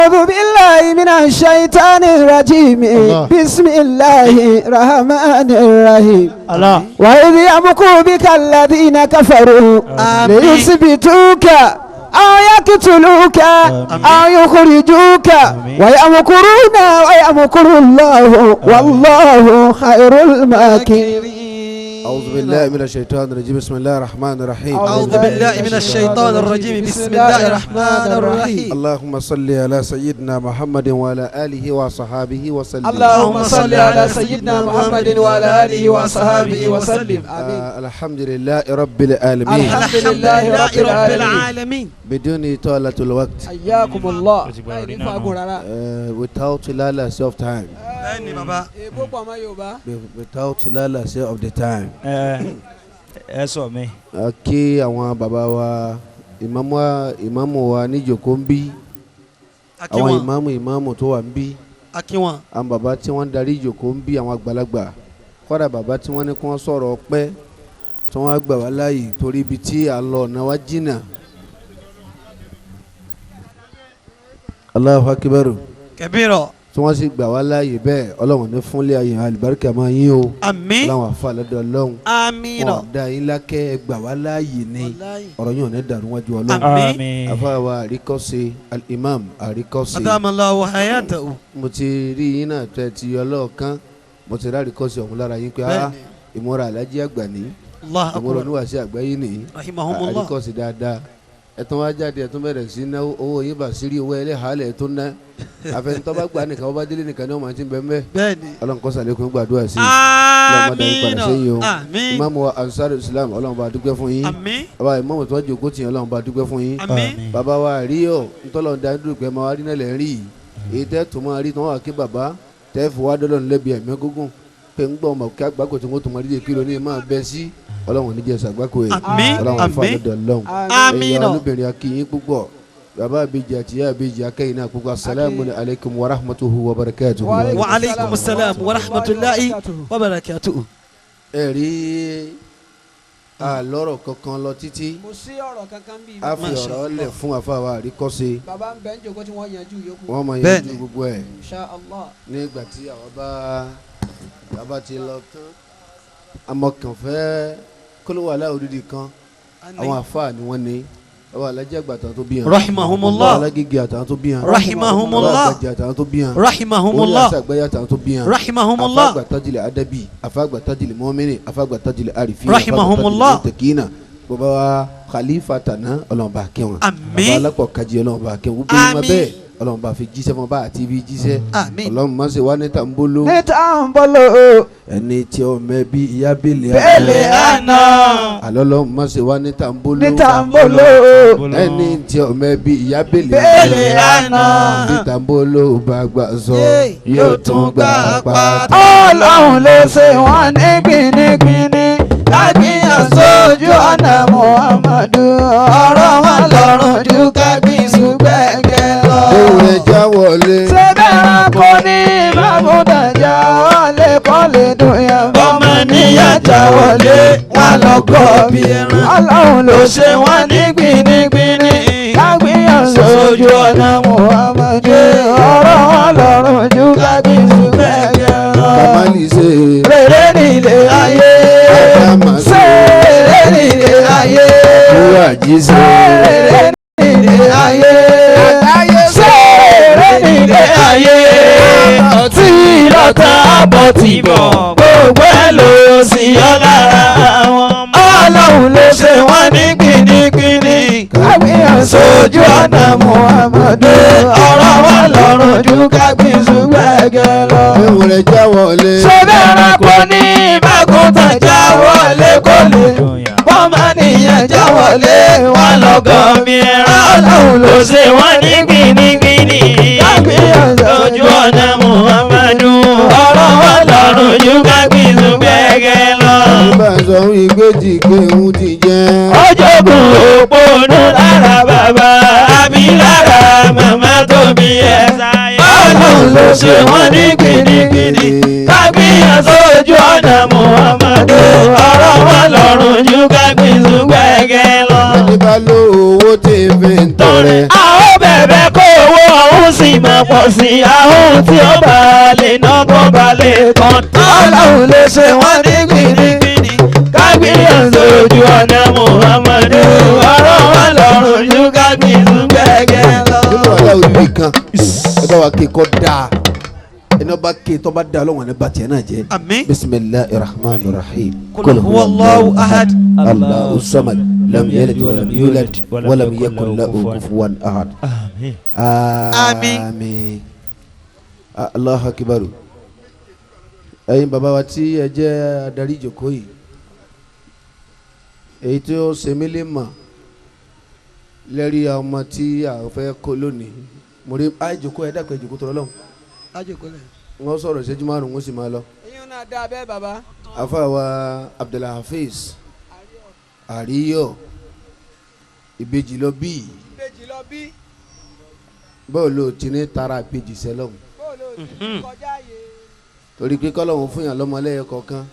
أعوذ بالله من الشيطان الرجيم بسم الله الرحمن الرحيم الله وإذ يمكر بك الذين كفروا ليثبتوك أو يقتلوك أو يخرجوك ويمكرون ويمكر الله والله خير الماكرين. أعوذ بالله من الشيطان الرجيم بسم الله الرحمن الرحيم. أعوذ بالله من الشيطان الرجيم بسم الله الرحمن الرحيم. اللهم صل على سيدنا محمد وعلى آله وصحابه وسلم. اللهم صل على سيدنا محمد وعلى آله وصحابه وسلم. آمين. الحمد لله رب العالمين. الحمد لله رب العالمين. بدون إطالة الوقت. حياكم الله. Without lalace of time. Without lalace of the time. Ẹ sọ mi. Kí àwọn bàbá wa ìmáàmù wa níjòkó ń bí, àwọn ìmáàmù tó wà ń bí, àwọn bàbá tí wọ́n ń darí ìjòkó ń bí, àwọn àgbàlagbà, kọ́dà bàbá tí wọ́n ní kí wọ́n sọ̀rọ̀ ọpẹ́ tí wọ́n gbà wá láàyè torí ibi tí à ń lọ ọ̀nà wa jìnnà. Allahu Akbar. Kabira. Tí wọ́n sì gbà wá láàyè bẹ́ẹ̀ ọlọ́run ní fúnlé ayé àlùbáríkà máa yín o. Àmín. Ọlọ́run àfa lọ́dọ̀ ọlọ́run. Àmín. Wọn da yín lákẹ́ ẹ gbà wá láàyè ni ọ̀rọ̀ yóò ní dàrú wájú ọlọ́run. Àmín. Àfa wa àríkọ́sí al-imam àríkọ́sí. Adamallahu hayatahu. Mo ti rí yín náà tẹ́ ti ọlọ́ọ̀kan mo ti rí àríkọ́sí ọ̀hún lára yín pé ìmúra alájí àgbà ní ìmúra oníwàásí àgbáyé ní àríkọ́sí dáadáa. Ẹtún wá jáde ẹtún bẹ̀rẹ̀ sí ná owó yín bá sírí owó ẹlẹ́hàálẹ̀ ẹtún ná àfẹnutọ́ bá gbà nìkan wọ́n bá délé nìkan ní ọmọ àti bẹ́ẹ̀ bẹ́ẹ̀ ọlọ́run kó ṣàlékún gbàdúrà sí i ọlọ́run padà sẹ́yìn o. Ìmáàmù wa Ansar Islam ọlọ́run bá dúpẹ́ fún yín. Bàbá ìmáàmù tó jókòó tì yín ọlọ́run bá dúpẹ́ fún yín. Bàbá wa rí ọ ntọ́lọ́run dá dúró pé máa wá rí nílẹ̀ rí yìí èyí tẹ́ tó máa rí tí wọ́n wà kí bàbá tẹ́ fò wá dọ́lọ́run lẹ́bi ẹ̀mí gígùn pé ń gbọ́ ọmọ kí àgbákò tí wọ́n tó máa rí kí lóní máa bẹ́ sí ọlọ́run níjẹ́ sàgbákò yìí ọlọ́run fà lọ́dọ̀ ọlọ́run. Ẹ̀yà olóbìnrin akínyín púpọ̀ bàbá àbíjì àti ìyá àbíjì akẹ́yìn náà púpọ̀. Asalaamu alaykum wa rahmatuhu wa barakatuhu. Wa aleykum salaam wa rahmatulahi wa barakatuhu. Ẹ rí àlọ́rọ̀ kankan lọ títí a fi ọ̀rọ̀ lẹ̀ fún àfàwà àríkọ́sí. Bàbá ń bẹ ń jókòó tí wọ́n yanjú yòókù. Wọ́n máa yanjú gbogbo ẹ̀ nígbà tí àwọn bá ti lọ tán. Àmọ̀kànfẹ́ kólówàlá òdìdí kan àwọn àfáà ni wọ́n ní àwọn alájẹ àgbà àtàwọn tó bí hàn. Rahimahumullah. Àwọn alágége àtàwọn tó bí hàn. Rahimahumullah. Àwọn àgbàjẹ àtàwọn tó bí hàn. Rahimahumullah. Orí àṣàgbáyà àtàwọn tó bí hàn. Rahimahumullah. Àfáàgbà tajìlẹ̀ adabi, àfáàgbà tajìlẹ̀ mọ́mìnì, àfáàgbà tajìlẹ̀ àrífín. Rahimahumullah. Àfáàgbà tajìlẹ̀ mọ́tẹ̀kínà. Bàbá wa khalifa tàná ọlọ́run bá kẹ́ wọn. Àmín. Bàbá alápọ̀ kájí ọlọ́run bá kẹ́ wọn. Gbogbo ìmọ̀ bẹ́ẹ̀ ọlọ́run bá fi jíṣẹ́ fún bá àti fi jíṣẹ́. Ọlọ́run má ṣe wá ní tàǹbóló. Ní tàǹbóló. Ẹni tí ó mẹ́bí ìyá bèlè àná. Àlọ́lọ́run má ṣe wá ní tàǹbóló. Ní tàǹbóló. Ẹni tí ó mẹ́bí ìyá bèlè àná. Ní tàǹbóló bá gbà sọ yóò tún gbà pátá. Ọlọ́run ló ṣe wọ́n ní gbinigbini kágbìyàn sójú ọ̀nà Muhammadu ọ̀rọ̀ wọn lọ́rùn ju kágbìsù gbẹ̀gẹ̀ lọ. Ewúrẹ́ já wọlé. Ṣé bẹ́ẹ̀ kò ní bàbúdà já wọlé kọ́ lè dùn yẹn. Ọmọ níyà já wọlé wọn lọ gbọ́ bí ẹran. Ọlọ́run ló ṣe wọ́n ní gbinigbini kágbìyàn sójú ọ̀nà Muhammadu ọ̀rọ̀ wọn lọ́rùn ju kágbìsù gbẹ̀gẹ̀ lọ. Kàmálì ṣe. Rere nílé ayé. Sẹ́ẹ̀rẹ́ nílé ayé. Sẹ́ẹ̀rẹ́ nílé ayé. Sẹ́ẹ̀rẹ́ nílé ayé. Tí lọ́tà bọ̀ ti bọ̀, gbogbo ẹ̀ ló sì yọ lára wọn. Ọlọ́run ló ṣe wọ́n ní gbinigbini. Kágbìyàn sójú ọ̀nà Muhammadu. Ọ̀rọ̀ wọn lọ́rùn ju kágbìsù gbẹ̀gẹ̀ lọ. Ewúrẹ́ já wọlé. Ṣé bẹ́ẹ̀ kò ní bákúntàn já wọlé kó lè. Bọ́mọ nìyẹn já wọlé wọn lọ́gàn mi ẹran. Ọlọ́run ló Ló ṣe wọ́n ní gbinigbini. Kágbìyàn Sójú ọ̀nà Muhammadu. Ọ̀rọ̀ wọn lọ́rùn ju kágbìsù gbẹ̀gẹ̀ lọ. Bá a sọ wípé tí kéwù ti jẹ́. Ọjọ́gùn òpónú lára bàbá àbí lára màmá tó bí ẹ. Ọlọ́run ló ṣe wọ́n ní gbinigbini. Kágbìyàn sójú ọ̀nà Muhammadu. Ọ̀rọ̀ wọn lọ́rùn ju kágbìsù gbẹ̀gẹ̀ lọ. Ẹni bá lówó tí fi ń tọrẹ. A ó bẹ̀bẹ̀ kó owó ọ̀hún sí fi máa pọ̀ sí ahọ́n tí ó bá lè ná kó bá lè kàn. Ọlọ́run ló ṣe wọ́n ní gbìnìgbìnì Kágbìyàn sójú ọ̀nà Muhammadu ọ̀rọ̀ wọn lọ́rùn ju kágbìyàn gbẹ̀gẹ̀ lọ. Nínú wàhálà òbí kan ẹ bá wa ké kọ́ dáa ẹni ọba ké tó bá dáa lọ́wọ́n ẹni bá tiẹ̀ náà jẹ́. Àmín. Bisimilahi rahman rahim. Kul huwa Allahu ahad. Allahu samad. Lam yalid walam yulad walam yakun lahu kufuwan ahad. Àmín. Àmín. Àmín. Allahu akbar. Ẹ̀yin bàbá wa tí ẹ jẹ́ adarí ìjókòó yìí, èyí tí ó ṣe mí lè mọ̀ lẹ́rí ọmọ tí a fẹ́ kó lónìí mo rí àìjókòó ẹ dàpọ̀ ìjókòó tó lọ́wọ́ wọ́n sọ̀rọ̀ ìṣẹ́jú márùn-ún wọ́n sì máa lọ. Iyún náà dáa bẹ́ẹ̀ bàbá. Àfàwà Abdulhafiz Àríyọ̀ ìbejì lọ bí Ìbejì lọ bí. bọ́ọ̀ ló ti ní tara ìbejì sẹ́lọ̀hún Bóòlù ò ti ní kọjá yé. torí pé kọ́lọ́hún fún yàn lọ́mọ lẹ́yọ kọ̀ọ̀kan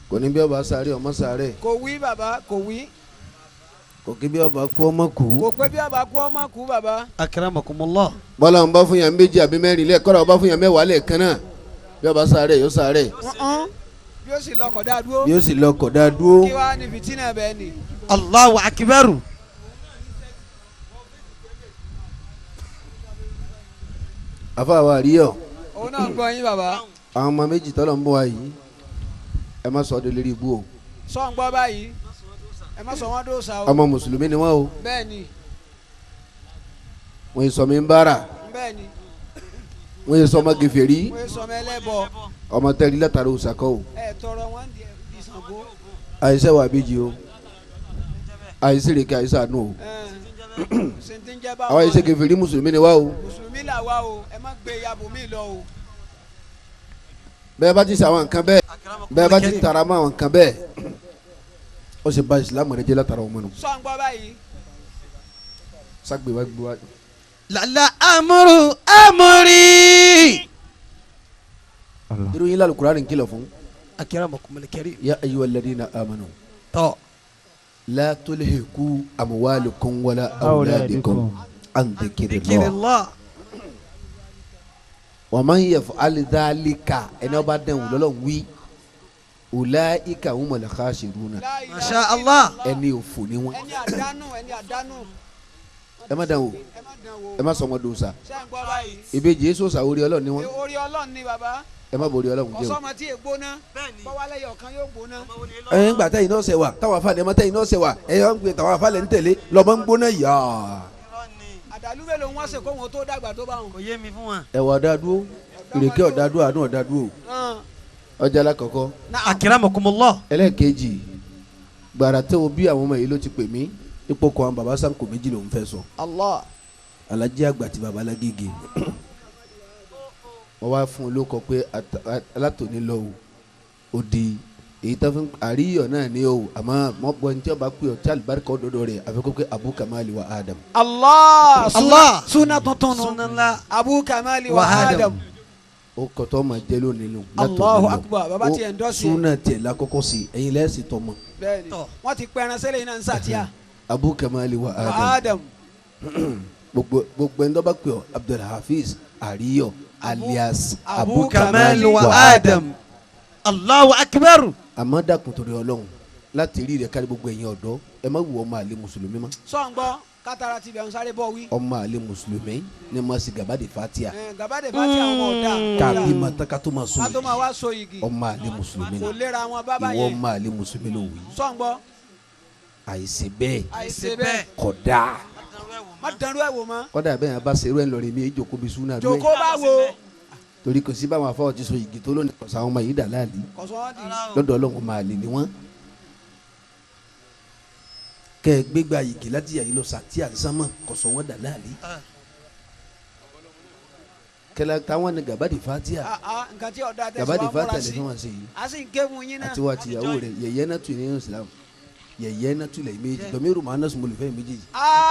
kò ní bí ọba sáré ọmọ sáré Kò wí bàbá kò wí. kò kí bí ọba kú ọmọ kú. Kò pé bí ọba kú ọmọ kú bàbá. Akramakumullah. Bọ́lá ń bá fún yàn méjì àbí mẹ́rin lẹ́ẹ̀kọ́ra ọba fún yàn mẹ́wàá lẹ́ẹ̀kan náà bí ọba sáré yóò sáré Bí ó sì lọ kọ̀dá dúró. bí ó sì lọ kọ̀dá dúró. Kí wàá ní fìtínà bẹ́ẹ̀ ni. Allahu akbar. Àfàwà Àríyọ̀ Òun náà gbọ́ yín bàbá. àwọn ọmọ méjì tọ́lọ̀ ń bọ̀ wá yìí ẹ má sọ ọ́ de lérí ibú o. Sọ ń gbọ́ báyìí. Ẹ má sọ wọ́n dòòsà o. Ọmọ mùsùlùmí ni wọ́n o. Bẹ́ẹ̀ ni. Wọ́n yìí sọ mi ń bára. Bẹ́ẹ̀ ni. Wọ́n yìí sọ ọmọ gèfèrí. Wọ́n yìí sọ ọmọ ẹlẹ́bọ. Ọmọ tẹ́lí látara òsàkọ́ o. Ẹ tọrọ wọn di Ṣàngó. Àìsẹ́ wà bíjì o. Àìsí rèké àìsí àánú o. Àwọn àìsẹ́ gèfèrí mùsùlùmí ni wá o. Mùsùlùmí là wá o. Ẹ má gbé yabò mí lọ o. Bẹ́ẹ̀ bá ti ṣe àwọn nǹkan bẹ́ẹ̀ bẹ́ẹ̀ bá ti tara mọ́ àwọn nǹkan bẹ́ẹ̀ ó sì bà ìsìlámù rẹ jẹ́ látara ọmọ nù. Sọ ń gbọ́ báyìí. Ságbé wá gbé wá. Lala amúrú amúrí. Irú yín lálù Kùránì kìlọ̀ fún. Akramakumul karim. Ya ayyuhal ladina amanu. Tọ́. La tulhiku amwalukum wala awladikum an dhikrillah. Wa man yaf'al dhalika ẹni ọba dẹ̀wò lọ́lọ́ wí ulaika humul khasiruna. Masha Allah. Ẹni òfò ni wọn. Ẹni àdánù ẹni àdánù. Ẹ má dánwò ẹ má sọmọ dòòsà. Ṣé ń gbọ́ báyìí. Ìbejì èso sà orí Ọlọ́run ni wọn. Orí Ọlọ́run ni bàbá. Ẹ má borí Ọlọ́run jẹ́ o. Ọ̀sọ́mọ tí è gbóná bọ́wálé yọ̀ kan yóò gbóná. Ẹ ń gbà tẹ́yìn náà ṣe wà táwọn afáàlẹ̀ mọ́ tẹ́yìn náà ṣe wà ẹ ń gbé táwọn afáàlẹ̀ ń tẹ̀lé lọ́mọ ń gbóná yà. Àdàlú mélòó wọn ṣe kó wọn tó dàgbà tó bá wọn. Kò yé mi fún wa. Ẹ̀wà ọ̀dà dúró ìrèké ọ̀dà dúró àánú ọ̀dà dúró. Ọjà alákọ̀ọ́kọ́. Akramakumullah. Ẹlẹ́ẹ̀kejì gbàrà tó bí àwọn ọmọ yìí ló ti pè mí ipò kan àwọn baba Sanko méjì lòún fẹ́ sọ. Allah. Alhaji àgbà àti baba Alágége. Wọ́n wá fún un ló kọ pé alátòní lọ o òdì èyí tó fún Àríyọ̀ náà ní o àmọ́ mọ́ bọ́ ní tí wọ́n bá pè ọ́ tí àlùbáríkà ọ̀dọ́dọ̀ rẹ̀ àfikún pé Abu Kamali wa Adam. Allah. Allah. Suna tuntun nu. Suna ńlá. Abu Kamali wa Adam. O kọtọ ma jẹ lónìí nù. Allahu akbar baba tiẹ̀ ń dọ́sí. Suna tiẹ̀ lakọ́kọ́ sí ẹ̀yin lẹ́sìn tọmọ. Bẹ́ẹ̀ni wọ́n ti pẹran sẹ́lẹ̀ iná ń sàtíyà. Abu Kamali wa Adam. Gbogbo ẹni tó bá pè ọ́ Abdulhafiz Àríyọ̀ alias Abu Kamali wa Adam. Allahu akbar. Àmọ́ dákun torí Ọlọ́run láti rí rẹ̀ kárí gbogbo ẹ̀yin ọ̀dọ́ ẹ má wù ọmọ àlè mùsùlùmí mọ́. Sọ ń gbọ́ kátàrà ti bẹ̀ ń sáré bọ̀ wí. Ọmọ àlè mùsùlùmí ni mo sì gàbádì fatia. Gàbádì fatia ọmọ ọ̀dà. Kàbí ma tán ká tó ma so ká tó ma wá so igi. Ọmọ àlè mùsùlùmí ni kò léra wọn bábá ìwọ yẹn. ọmọ àlè mùsùlùmí ló wí. Sọ ń gbọ́. Àìṣe bẹ́ẹ̀. Àìṣe bẹ́ẹ̀. Kódà. Má dànù ẹ̀ wò mọ́. Kódà bẹ́ẹ̀ yẹn bá ṣerú ẹ̀ lọ́rẹ̀ mi ìjókòó bí súnà. Jòkó bá wo. Torí kò sí báwọn afọwọ́ ti so igi tó lónìí kọ̀sọ́ àwọn ọmọ yìí dà láàlí. Lọ́dọ̀ Ọlọ́run máa lè ní wọ́n. Kẹ́ ẹ gbégbá igi láti yàyí lọ sàtí ànsánmọ̀ kọ̀sọ́ wọn dà láàlí. Kẹlẹ táwọn ni gàbádì fatia. Nǹkan tí ọ̀dà tẹ̀sán Gàbádì wa múra fatia lè sí. fún wọn sí yìí. A sì ń ké mu yín náà. Àti wa tìyàwó rẹ̀ yẹ̀yẹ́ náà tù ní Islam. Yẹ̀yẹ́ náà tù lẹ́yìn méjì. Dọ̀míìrù màá náà sùn mọ̀lùfẹ́ méjèèjì.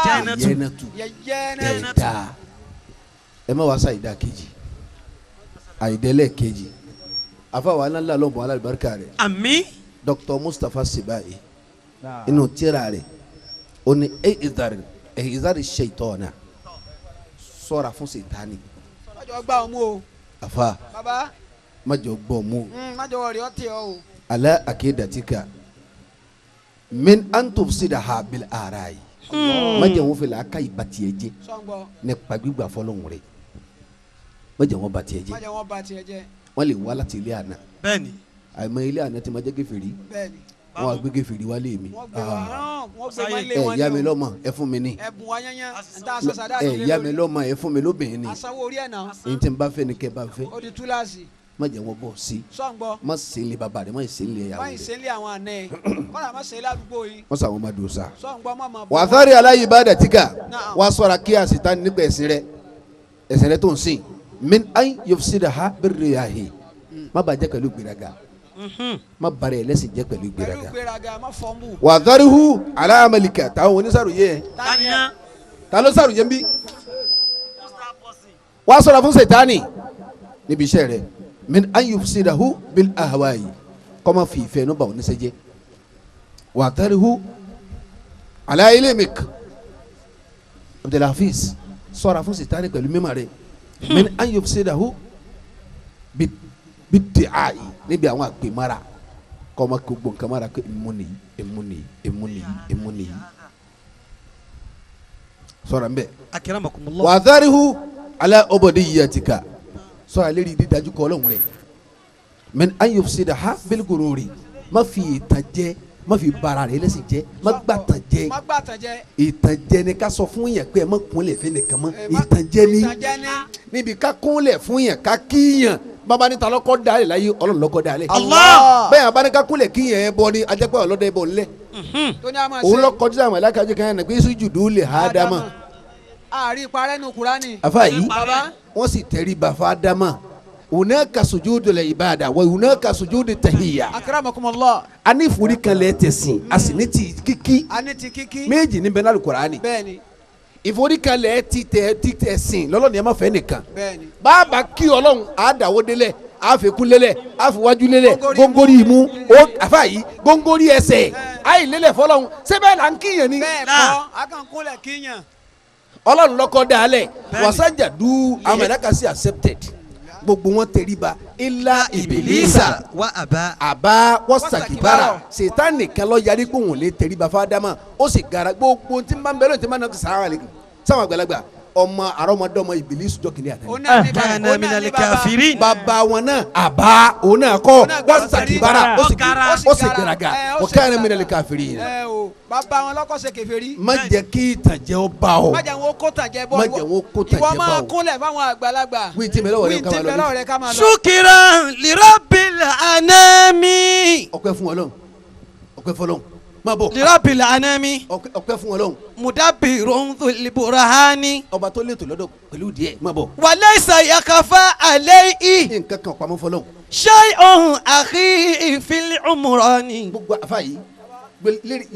Yẹ̀yẹ́ náà tù. Yẹ̀yẹ́ náà Ẹ̀ dáa. Ẹ má wá sa ìdá kejì. Àìdẹ́lẹ̀ kejì. Àfàwọn aláǹlá lọ́nbọ̀n alábàárìkà rẹ̀. Àmín. Dr. Mustapha Sibai inú tírà rẹ̀ ó ní ehizari ṣèitọ́nà Ṣọ́ra fún Sátánì. Má jọ gbá ọmú o. Àfa. Baba. Má jọ gbọ́ ọmú. Má jọ wọ̀rì ọtí ọ o. Ala akidatika min an tufsidaha bil arai. Má jẹ́ wọn fi làákà ìbá tiẹ̀ jẹ́. Sọ̀ngbọ̀. Nípa gbígbà fọlọ́hún rẹ̀. Má jẹ́ wọn bá tiẹ̀ jẹ́. Má jẹ́ wọn bá tiẹ̀ jẹ́. Wọ́n lè wá láti ilé àná. Bẹ́ẹ̀ni. Àìmọ̀ ilé àná ti máa jẹ́ kèfèrí. Bẹ́ẹ̀ni. Wọ́n á gbé kèfèrí wálé mi. Wọ́n gbé wa wọ́n gbé wọn lé wọn Ẹ yá mi lọ́mọ ẹ fún mi ní. Ẹ̀bùn wa yányán n ta sọ̀sàdá Ẹ yá mi lọ́mọ ẹ fún mi lóbìnrin ni. Asanwó orí ẹ̀ náà. Èyí tí n bá fẹ́ ni kẹ́ bá fẹ́. Ó di túláàsì. Má jẹ́ wọn bọ̀ sí. Sọ̀ngbọ̀. Má ṣe ń lé bàbá rẹ̀, má ṣe ń lé ìyàwó Má rẹ̀. ṣe ń lé àwọn àna ẹ̀. Kọ́lá má ṣe é ládùúgbò yìí. Wọ́n sọ àwọn ọmọ dùn sa. Sọ̀ngbọ̀ má ma bọ̀. Wà á sáré aláyé bá dàtí ká. Naam. Wà á sọ̀rọ̀ kí àṣetá nípa ẹ̀sìn rẹ̀. Ẹ̀sìn rẹ̀ tó ń sìn. Min an yufsidaha birriyahi. Má bàjẹ́ pẹ̀lú gbéraga. Má bàrẹ̀ ẹlẹ́sìn jẹ́ pẹ̀lú Pẹ̀lú gbéraga. gbéraga má fọ́nbù. Wà á sáré ala amalika táwọn onísàròyé yẹn. Taniya. Ta ló sàròyé ń bí? Wà á sọ̀rọ̀ fún Sátánì níbi iṣẹ́ rẹ̀. Min an yufsidahu bil ahwayi. Kọ́mọ fi ìfẹ́ inú bà oníṣẹ́ jẹ́. Wà á sáré ala ilimik. Abdulhafiz sọ̀rọ̀ fún Sátánì pẹ̀lú mímọ̀ rẹ̀. Min an yufsidahu biddi'ai níbi àwọn àpèmára kọ́mọ gbogbo nǹkan mara kó emu nìyí emu nìyí emu nìyí emu nìyí sọ̀rọ̀ nbẹ. Akramakumullah. Wà á dárihu ala ubudiyyatika sọ̀rọ̀ alẹ́ rí dídájú kọ́ ọlọ́run rẹ̀. Min an yufsidaha bil gururi má fi ìtàn jẹ má fi bara rẹ̀ lẹ́sìn jẹ má gbàtàn jẹ Má gbàtàn jẹ. ìtànjẹ ni ká sọ fún yẹn pé ẹ má kúnlẹ̀ fún nìkan mọ́ ìtànjẹ ni Ìtànjẹ ni. níbi ká kúnlẹ̀ fún yẹn ká kíyàn bàbá ní ta lọ́kọ́ dalẹ̀ láyé Ọlọ́run lọ́kọ́ dalẹ̀. Allah. Bẹ́ẹ̀ bá ní ká kúnlẹ̀ kíyàn ẹ bọ́ ni ajẹ́pẹ́ ọlọ́dẹ bọ̀ ńlẹ̀ Tó ní a máa ṣe. òun lọ́kọ́ tí àwọn alákàjẹ́ kan yẹn pé sujudu li Ádámà. Àárí parẹ́ nu Kúránì. Àfa yìí Baba. wọ́n sì tẹríba fún Ádámà hunaka sujudul ibada wa hunaka sujudu tahiyya. Akramakumullah. A ní ìforíkanlẹ̀ tẹ̀sìn a sì ní ti kíkí A ní ti kíkí. méjì níbẹ̀ náà Kúránì. Bẹ́ẹ̀ni. Ìforíkalẹ̀ ti tẹ̀ sìn lọ́lọ́ni ẹ má fẹ́ nìkan. Bẹ́ẹ̀ni. Bàbá kí Ọlọ́run á dàwó délẹ̀ á fẹ́kún lélẹ̀ á fìwájú lélẹ̀ góńgóri imú ó àfa yìí góńgóri ẹsẹ̀ àì lélẹ̀ fọlọ́run sẹ́bẹ̀ là ń kíyàn ni. Bẹ́ẹ̀ kọ́ a kàn kúnlẹ̀ kíyàn. Ọlọ́run lọ́kọ́ dalẹ̀ wasajadu amẹ̀lẹ́ka sí accepted gbogbo wọn tẹríba ilá ìbílísà Wa aba. àbá wọ́sàkìbára Sátánì nìkan ló yarí pé òun lè tẹríba fádámà ó sì gara gbogbo tí n bá ń bẹ lóyún tí n bá ń nà sàrà lè sáwọn àgbàlagbà ọmọ àrọ́mọdọ́mọ ìbílísù jọ kìnìún àtàlẹ́. Òun náà ní baba. Kana Òun náà minal ní baba. kafirin. bàbá wọn náà àbá òun náà kọ́ Òun náà gbọ́dọ̀ wọ́sàkìbára ó sì garaga Ẹ, ó wa sì kana minal kafirin. Ẹ o bàbá wọn lọ́kọ̀ ṣe kèfèrí. Má jẹ́ kí ìtànjẹ ó bá ọ. Má jẹ́ wọn kó tànjẹ bọ́. Má jẹ́ wọn kó tànjẹ Ìwọ bá máa ọ. kúnlẹ̀ fáwọn àgbàlagbà. Wí tí mi lọ́wọ́ rẹ Wí ká tí máa mi lọ. lọ́wọ́ rẹ ká máa lọ. Shukran li rabbil anami. Ọpẹ́ fún Ọlọ́run ọpẹ́ fún Ọlọ́run má bọ̀ Li rabbil anami. ọpẹ́ fún Ọlọ́run Mudabbirun dhul burhani. ọba tó létò lọ́dọ̀ pẹ̀lú díẹ̀ má bọ̀. Wa laysa yakfa alayhi. Nǹkan kan pamọ́ fọlọ́run. Shay'un akhi fil umrani. Gbogbo afa yìí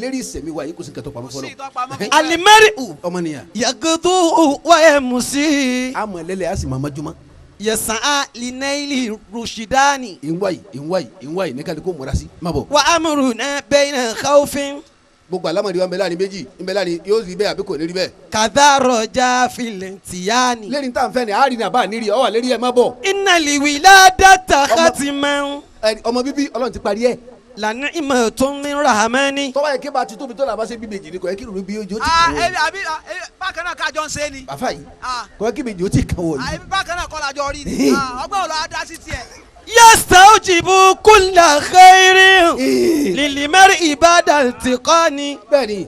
lérí ìsẹ̀mí wa yìí kò sí nǹkan tó pamọ́ Kò sí fọlọ́run. ìtọ́pamọ́ fún Alimari'u Ọmọnìyàn yagudu wa yamusi. a mọ̀ lẹ́lẹ̀ a sì máa majúmọ́. Yasa'a linaili rushidani. Ìwá yìí ìwá yìí ìwá yìí ní kálukú múra sí má bọ̀. Wa amruna bayna khawfin. Gbogbo alámọ̀dé wa ń bẹ láàrin méjì ń bẹ láàrin yóò rí bẹ́ẹ̀ àbí kò ní rí bẹ́ẹ̀. Kadha roja fil intiyani. Lérí tá à ń fẹ́ ni àárín ní àbá nírí ọwà lérí ẹ̀ má bọ̀. Inna liwiladata khatiman. Ọmọ bíbí Ọlọ́run ti parí ẹ̀. La ni'matun min rahmani. Tọ́wọ́ yẹ kí bá ti tóbi tó làbá ṣe bí méjì ni kò yẹ kí ìrònú bí ojú ó ti Ah, kàn wọ́n. àbí bákan náà kájọ ń ṣe ni. Bàfà yìí Ah, kò yẹ kí méjì ó ti kàn wọ́n. àbí bákan náà kọ́ la jọ rí ni. Ah, ọgbọ́n ò lọ dá sí tiẹ̀. Yastawjibu kulla khairin. Lil mar'i ba'da iltiqani. Bẹ́ẹ̀ni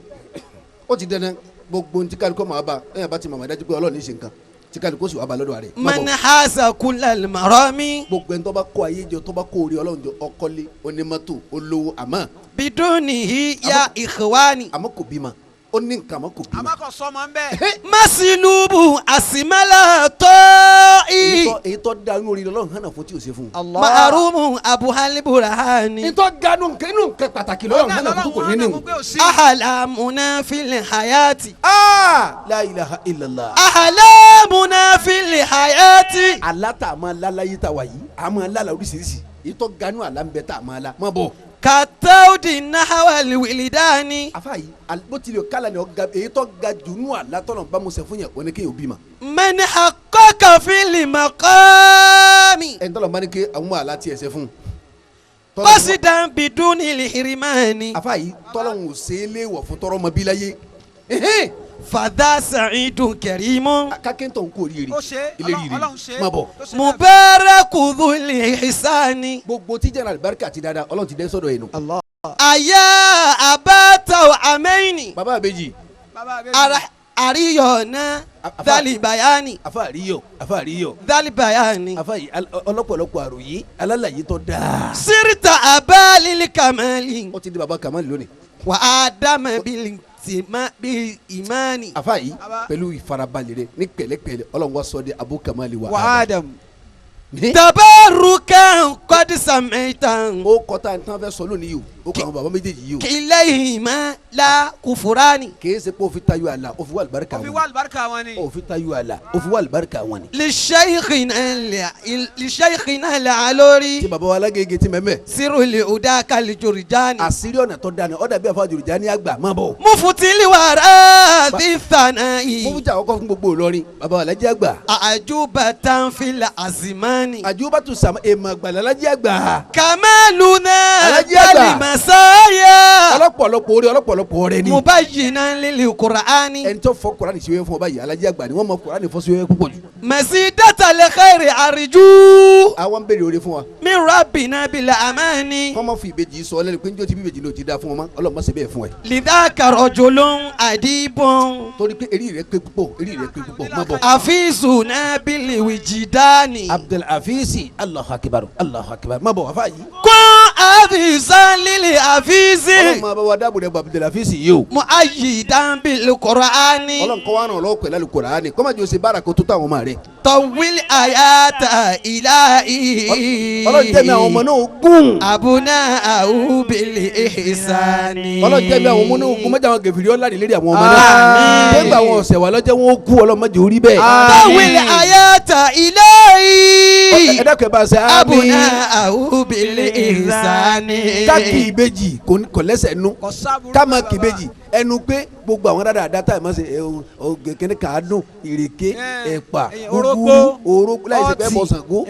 ó ti dandan gbogbo ohun tí kálukú máa bá ẹ̀yàn bá ti màmá dájú pé Ọlọ́run ní í ṣe nǹkan tí kálukú sì wá bá lọ́dọ̀ rẹ̀. Má Man bọ̀. haza kulla al-marami. Gbogbo ẹni tó bá kó ayé jọ tó bá kó orí Ọlọ́run jọ ọkọ́lé onímọ́tò olówó àmọ́ Bidunihi ya ikhwani. àmọ́ kò bímọ ó ní nǹkan àmọ́ kò bímọ. Àmọ́ kò sọmọ ń bẹ́ẹ̀. Masilubu asimala tọ́ì. Èyí tó da inú orí Ọlọ́run hànà fún tí ò ṣe fún un. Ma'arumu abuhaliburahani. Èyí tó ga inú nǹkan pàtàkì lọ́run hànà fún kò ní nìhun. Ahalamuna fil hayati. La ilaha illallah. Ahalamuna fil hayati. Àlá tá a máa lá láyé tá a wà yìí a máa lá la oríṣiríṣi èyí tó ga inú àlá ń bẹ tá a máa lá má bọ̀. Kàtàwùdì náhàwàlì wìlìdánì. Afa yìí bó tilẹ̀ kálá ni ọ̀gá èyí tó ga jù nù àlá tọ́nà bá mo ṣe fún yẹn wọ́n ní kéèyàn bí ma. Mẹ́ni àkọ́kọ́ fílì maqami. Ẹni tọ́lọ̀ bá ní kí àwọn ọmọ àlá tiẹ̀ ṣe fún un. Qasidan biduni lihrimani. Afa yìí tọ́lọ̀ ń ṣe é léèwọ̀ fún tọrọ ọmọ bí láyé. Fàdá sa'idun karimun. Kákẹ́ńtọ̀ ń kú oríire. Ó ṣe ìlérí rere Ọlọ́run ṣe. má bọ̀. Mubaraku dhul ihsani. Gbogbo tí jẹ́nà àlùbáríkà ti dáadáa Ọlọ́run ti dẹ́ sọ́dọ̀ ẹ̀ nù. Àyà àbáta àmẹ́yìnì. Bàbá àbèjì. Àríyànná dálìbáyánì. Afa àríyọ̀ afa àríyọ̀. Dálìbáyánì. Afa yìí ọlọ́pọ̀lọpọ̀ àròyé alálàyé tó dáa. Sírìtà àbálílì kàmálì. Ó ti di bàbá kàmálì lónìí. Wà á dámà bíi tìmá bíi ìmánì. Afa yìí pẹ̀lú ìfarabalẹ̀ rẹ̀ ní pẹ̀lẹ́pẹ̀lẹ́ Ọlọ́run wá sọ de Abu Kamali wa Adam. Tabarukan qad sami'tan. Ó kọ́ta ní tí wọ́n fẹ́ sọ lónìí yìí o, ó kọ́ àwọn bàbá méjèèjì yìí o. Kilayhima la kufurani. Kìí ṣe pé o fi tayọ àlà o fi wá àlùbáríkà wọn. O fi wá àlùbáríkà wọn ni. O fi tayọ àlà o fi wá àlùbáríkà wọn ni. Li shaykhina al-alori. Tí bàbá wa alágége ti mẹ́mẹ́. Siruli uda kali Jurjani. Àṣírí ọ̀nà tó dáná ọ̀dà bí àfa Jurjani àgbà má bọ̀. Mufutili wara ti thana'i. Mufutili àkọ́kọ́ fún gbogbo Ìlọrin bàbá wa alájẹ́ àgbà. Àjùbatan fil azimani. Àjùbatu sàmà èèmọ̀ àgbàlá alájẹ́ àgbà. Kamaluna Alájẹ́ àgbà. kalimasaya. Ọlọ́pọ̀lọpọ̀ orí ọlọ́pọ̀lọpọ̀ ọrẹ ni. Mubayinan lil Qur'ani. Ẹni tó fọ Kùránì sí wẹ́wẹ́ fún ọba yìí alájẹ́ àgbà ni wọ́n mọ Kùránì fọ́ sí wẹ́wẹ́ púpọ̀ jù. Masidata li khairi arju. Àwọn ń béèrè oore fún wa. Min rabbina bil amani. Kọ́ mọ́ fi ìbejì sọ lẹ́nu pé njó ti bí ìbejì ní o ti da fún wọn mọ́ Ọlọ́run má ṣe bẹ́ẹ̀ fún ẹ. Lidhaka rajulun adibun. Torí pé eré rẹ pé púpọ̀ eré rẹ pé púpọ̀ má bọ̀. Afizuna bil wijidani. Abdul Afisi Allahu Akbar Allahu Akbar má bọ̀ wá yìí. Kun afizan lil afizi. Ọlọ́run máa bá wa dáàbò rẹ bọ̀ Abdul Afisi yìí o. Mu'ayyidan bil Qur'ani. Ọlọ́run kọ́ wa ràn lọ́wọ́ pẹ̀lú Al-Qur'ani kọ́ máa jẹ́ o ṣe bára kó tó táwọn ọmọ rẹ. Tawil ayata ilahi. Ọlọ́run jẹ́ mi àwọn ọmọ náà gùn. Abuna bil ihsani. Ọlọ́run jẹ́ mi àwọn ọmọ náà gùn mọ́jà àwọn gẹ̀fìrí ọ̀la nílérí àwọn ọmọ náà. Àmín. Nígbà àwọn ọ̀sẹ̀ wà lọ́jọ́ wọn ó kú Ọlọ́run má jẹ́ orí bẹ́ẹ̀. Tawil ayata ilahi. Ẹ dákun ẹ bá a ṣe àmín. Abuna bil ihsani. Ká kí ìbejì kò lẹ́sẹ̀ nú. Ká máa kí ìbejì ẹnu pé gbogbo àwọn dáadáa tá ẹ máa ṣe kíní kàádùn ìrèké ẹ̀pà gúgúrú orógbó láì ṣe pé bọ́ Ṣàngó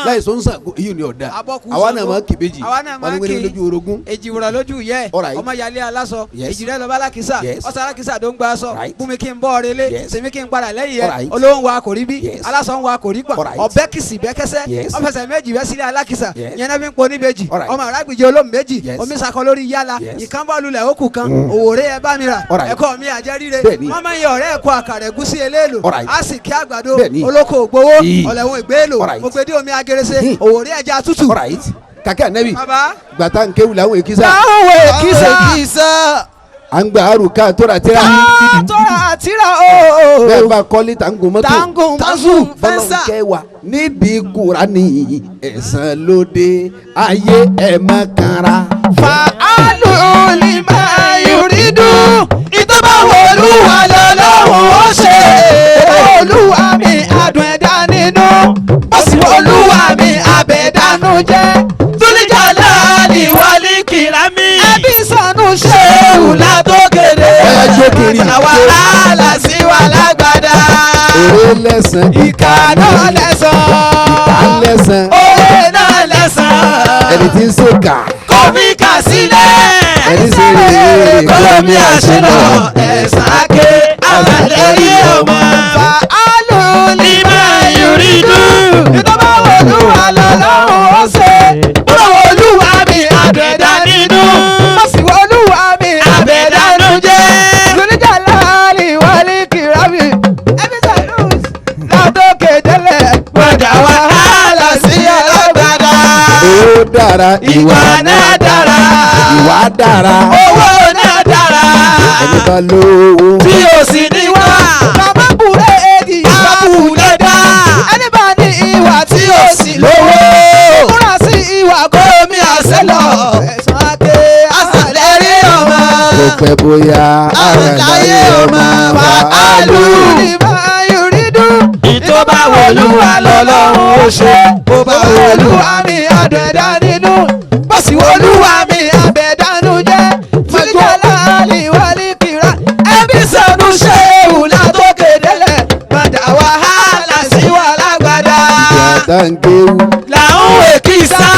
láì sọ ń Ṣàngó èyí ni ọ̀dà àwa náà máa kí ìbejì wọn ni wọ́n ní lójú orogún. Èjì wúrọ̀ lójú yẹ ọmọ yálé aláṣọ èjì rẹ lọ́ba alákìsà ọ̀sán alákìsà tó ń gba aṣọ bùnmi kí n bọ́ ọ̀rẹ́lé sèmi kí n padà lẹ́yìn ẹ olóhùn wa kò rí bí aláṣọ ń wa kò rí gbọ̀n ọ̀bẹ kìsì bẹ́ kẹsẹ́ ọ̀fẹsẹ̀ méjì bẹ́ sílẹ̀ alákìsà yẹn náà fi ń poni méjì ọmọ arágbèjì olóhùn méjì omi sakọ lórí yálà ìkànnbọ̀lulẹ̀ ó kù kan òwòrè ẹ bá mi rà ẹ̀kọ́ mi àjẹríre wọ́n máa ń yẹ ọ̀rẹ́ ẹ̀kọ́ àkàrà ẹ̀gúsí eléèlò á sì kí àgbàdo olóko ògbówó ọ̀lẹ̀wọ̀n ìgbéèlò ògbédé omi agerese òwòrè ẹja tútù. Kàkẹ́ ànẹ́bì gbàtà nkéwù làwọn èkìsà. Làwọn èkìsà. À ń gba àrùká tóra tíra. Tóra tíra ooo. Bẹ́ẹ̀ bá kọ́lé tàǹgù mọ́tò. Tàǹgù mọ́tò fẹ́nsà. Bọ́lá ń kẹ́ wa nídìí Kùránì ẹ̀san lóde ayé ẹ̀ má kanra. Fa alu lima yuridu. Ìtọ́ba Olúwa lọ́lọ́run ó ṣe. Olúwa mi adùn ẹ̀dá nínú. Bọ́sì Olúwa mi abẹ̀dánú jẹ́. Túlíjàlá ni wálé kìlámì. Ẹbí sànú ṣéwù látòkèrè. Ẹ jó kiri. Àwa àlà sí wa lágbádá. Èrè lẹ́sàn. Ìkà náà lẹ́sàn. Ìkà lẹ́sàn. Òwe náà lẹ́sàn. Ẹni tí ń ṣèkà. Kò fi kà sílẹ̀. Ẹni ṣe rere. Kọ́lọ́mí àṣírò ẹ̀sán ké àbálẹ́rí ọmọ. Fa alu lima yuridu. Ìtọ́ba Olúwa lọ́lọ́run ó ṣe. Bọ́lá Olúwa mi àbẹ̀dá nínú. Bọ́sì Olúwa mi àbẹ̀dánú jẹ́. Lóníjà láàrin wálé kìrámì. Ẹbí sàlùs látòkè délẹ̀. Padà wá àlà sí alágbádá. Owó dára. Ìwà náà dára. Ìwà dára. Owó náà dára. Ẹni bá lówó. Tí o sì ní wá. Bàbá bùrẹ́ èdè. Bàbá dá. Ẹni bá ní ìwà tí o sì lówó. Múra sí ìwà kó mi àṣẹ lọ. Ẹ̀sán àké àṣàlẹ̀ rí ọmọ. Kò pẹ́ bóyá Àlàyé ọmọ wa á lù. Ìbá yorùdú. Ìtọ́ bá wọlúwa lọ́lọ́run ó ṣe. Bó bá wọlúwa mi àdẹ̀dá nínú. Bó sì wọlúwa mi Nígbà tá ń kéwú. Làwọn èkìsà.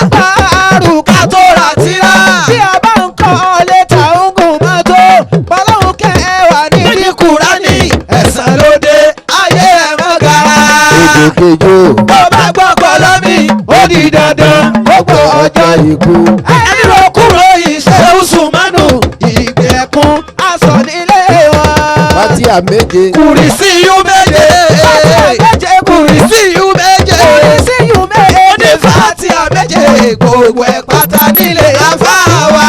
Àgbà àrùkà tó rà tírà. Bí a bá ń kọ́ létà ń gùn mọ́tò. Bọ́láhùn kẹ́ ẹ wà nídìí Kùránì. Ẹ̀san ló dé ayé ẹ̀ mọ́ gara. Ejòkejò. Bó bá gbọ́ pọ̀lọ́mì, ó di dandan. Ó gbọ́ ọjọ́ ikú. Ẹni ro kúrò iṣẹ́ Usmanu. Ìgbẹ́kùn aṣọ nílé wọn. Fátíà méje. Kùrìsíyù méje. Fátíà méje. Kùrìsíyù méje. Kùrìsíyù méje. Ó ní Fátíà méje. Gbogbo ẹ̀ pátá nílé afá wa.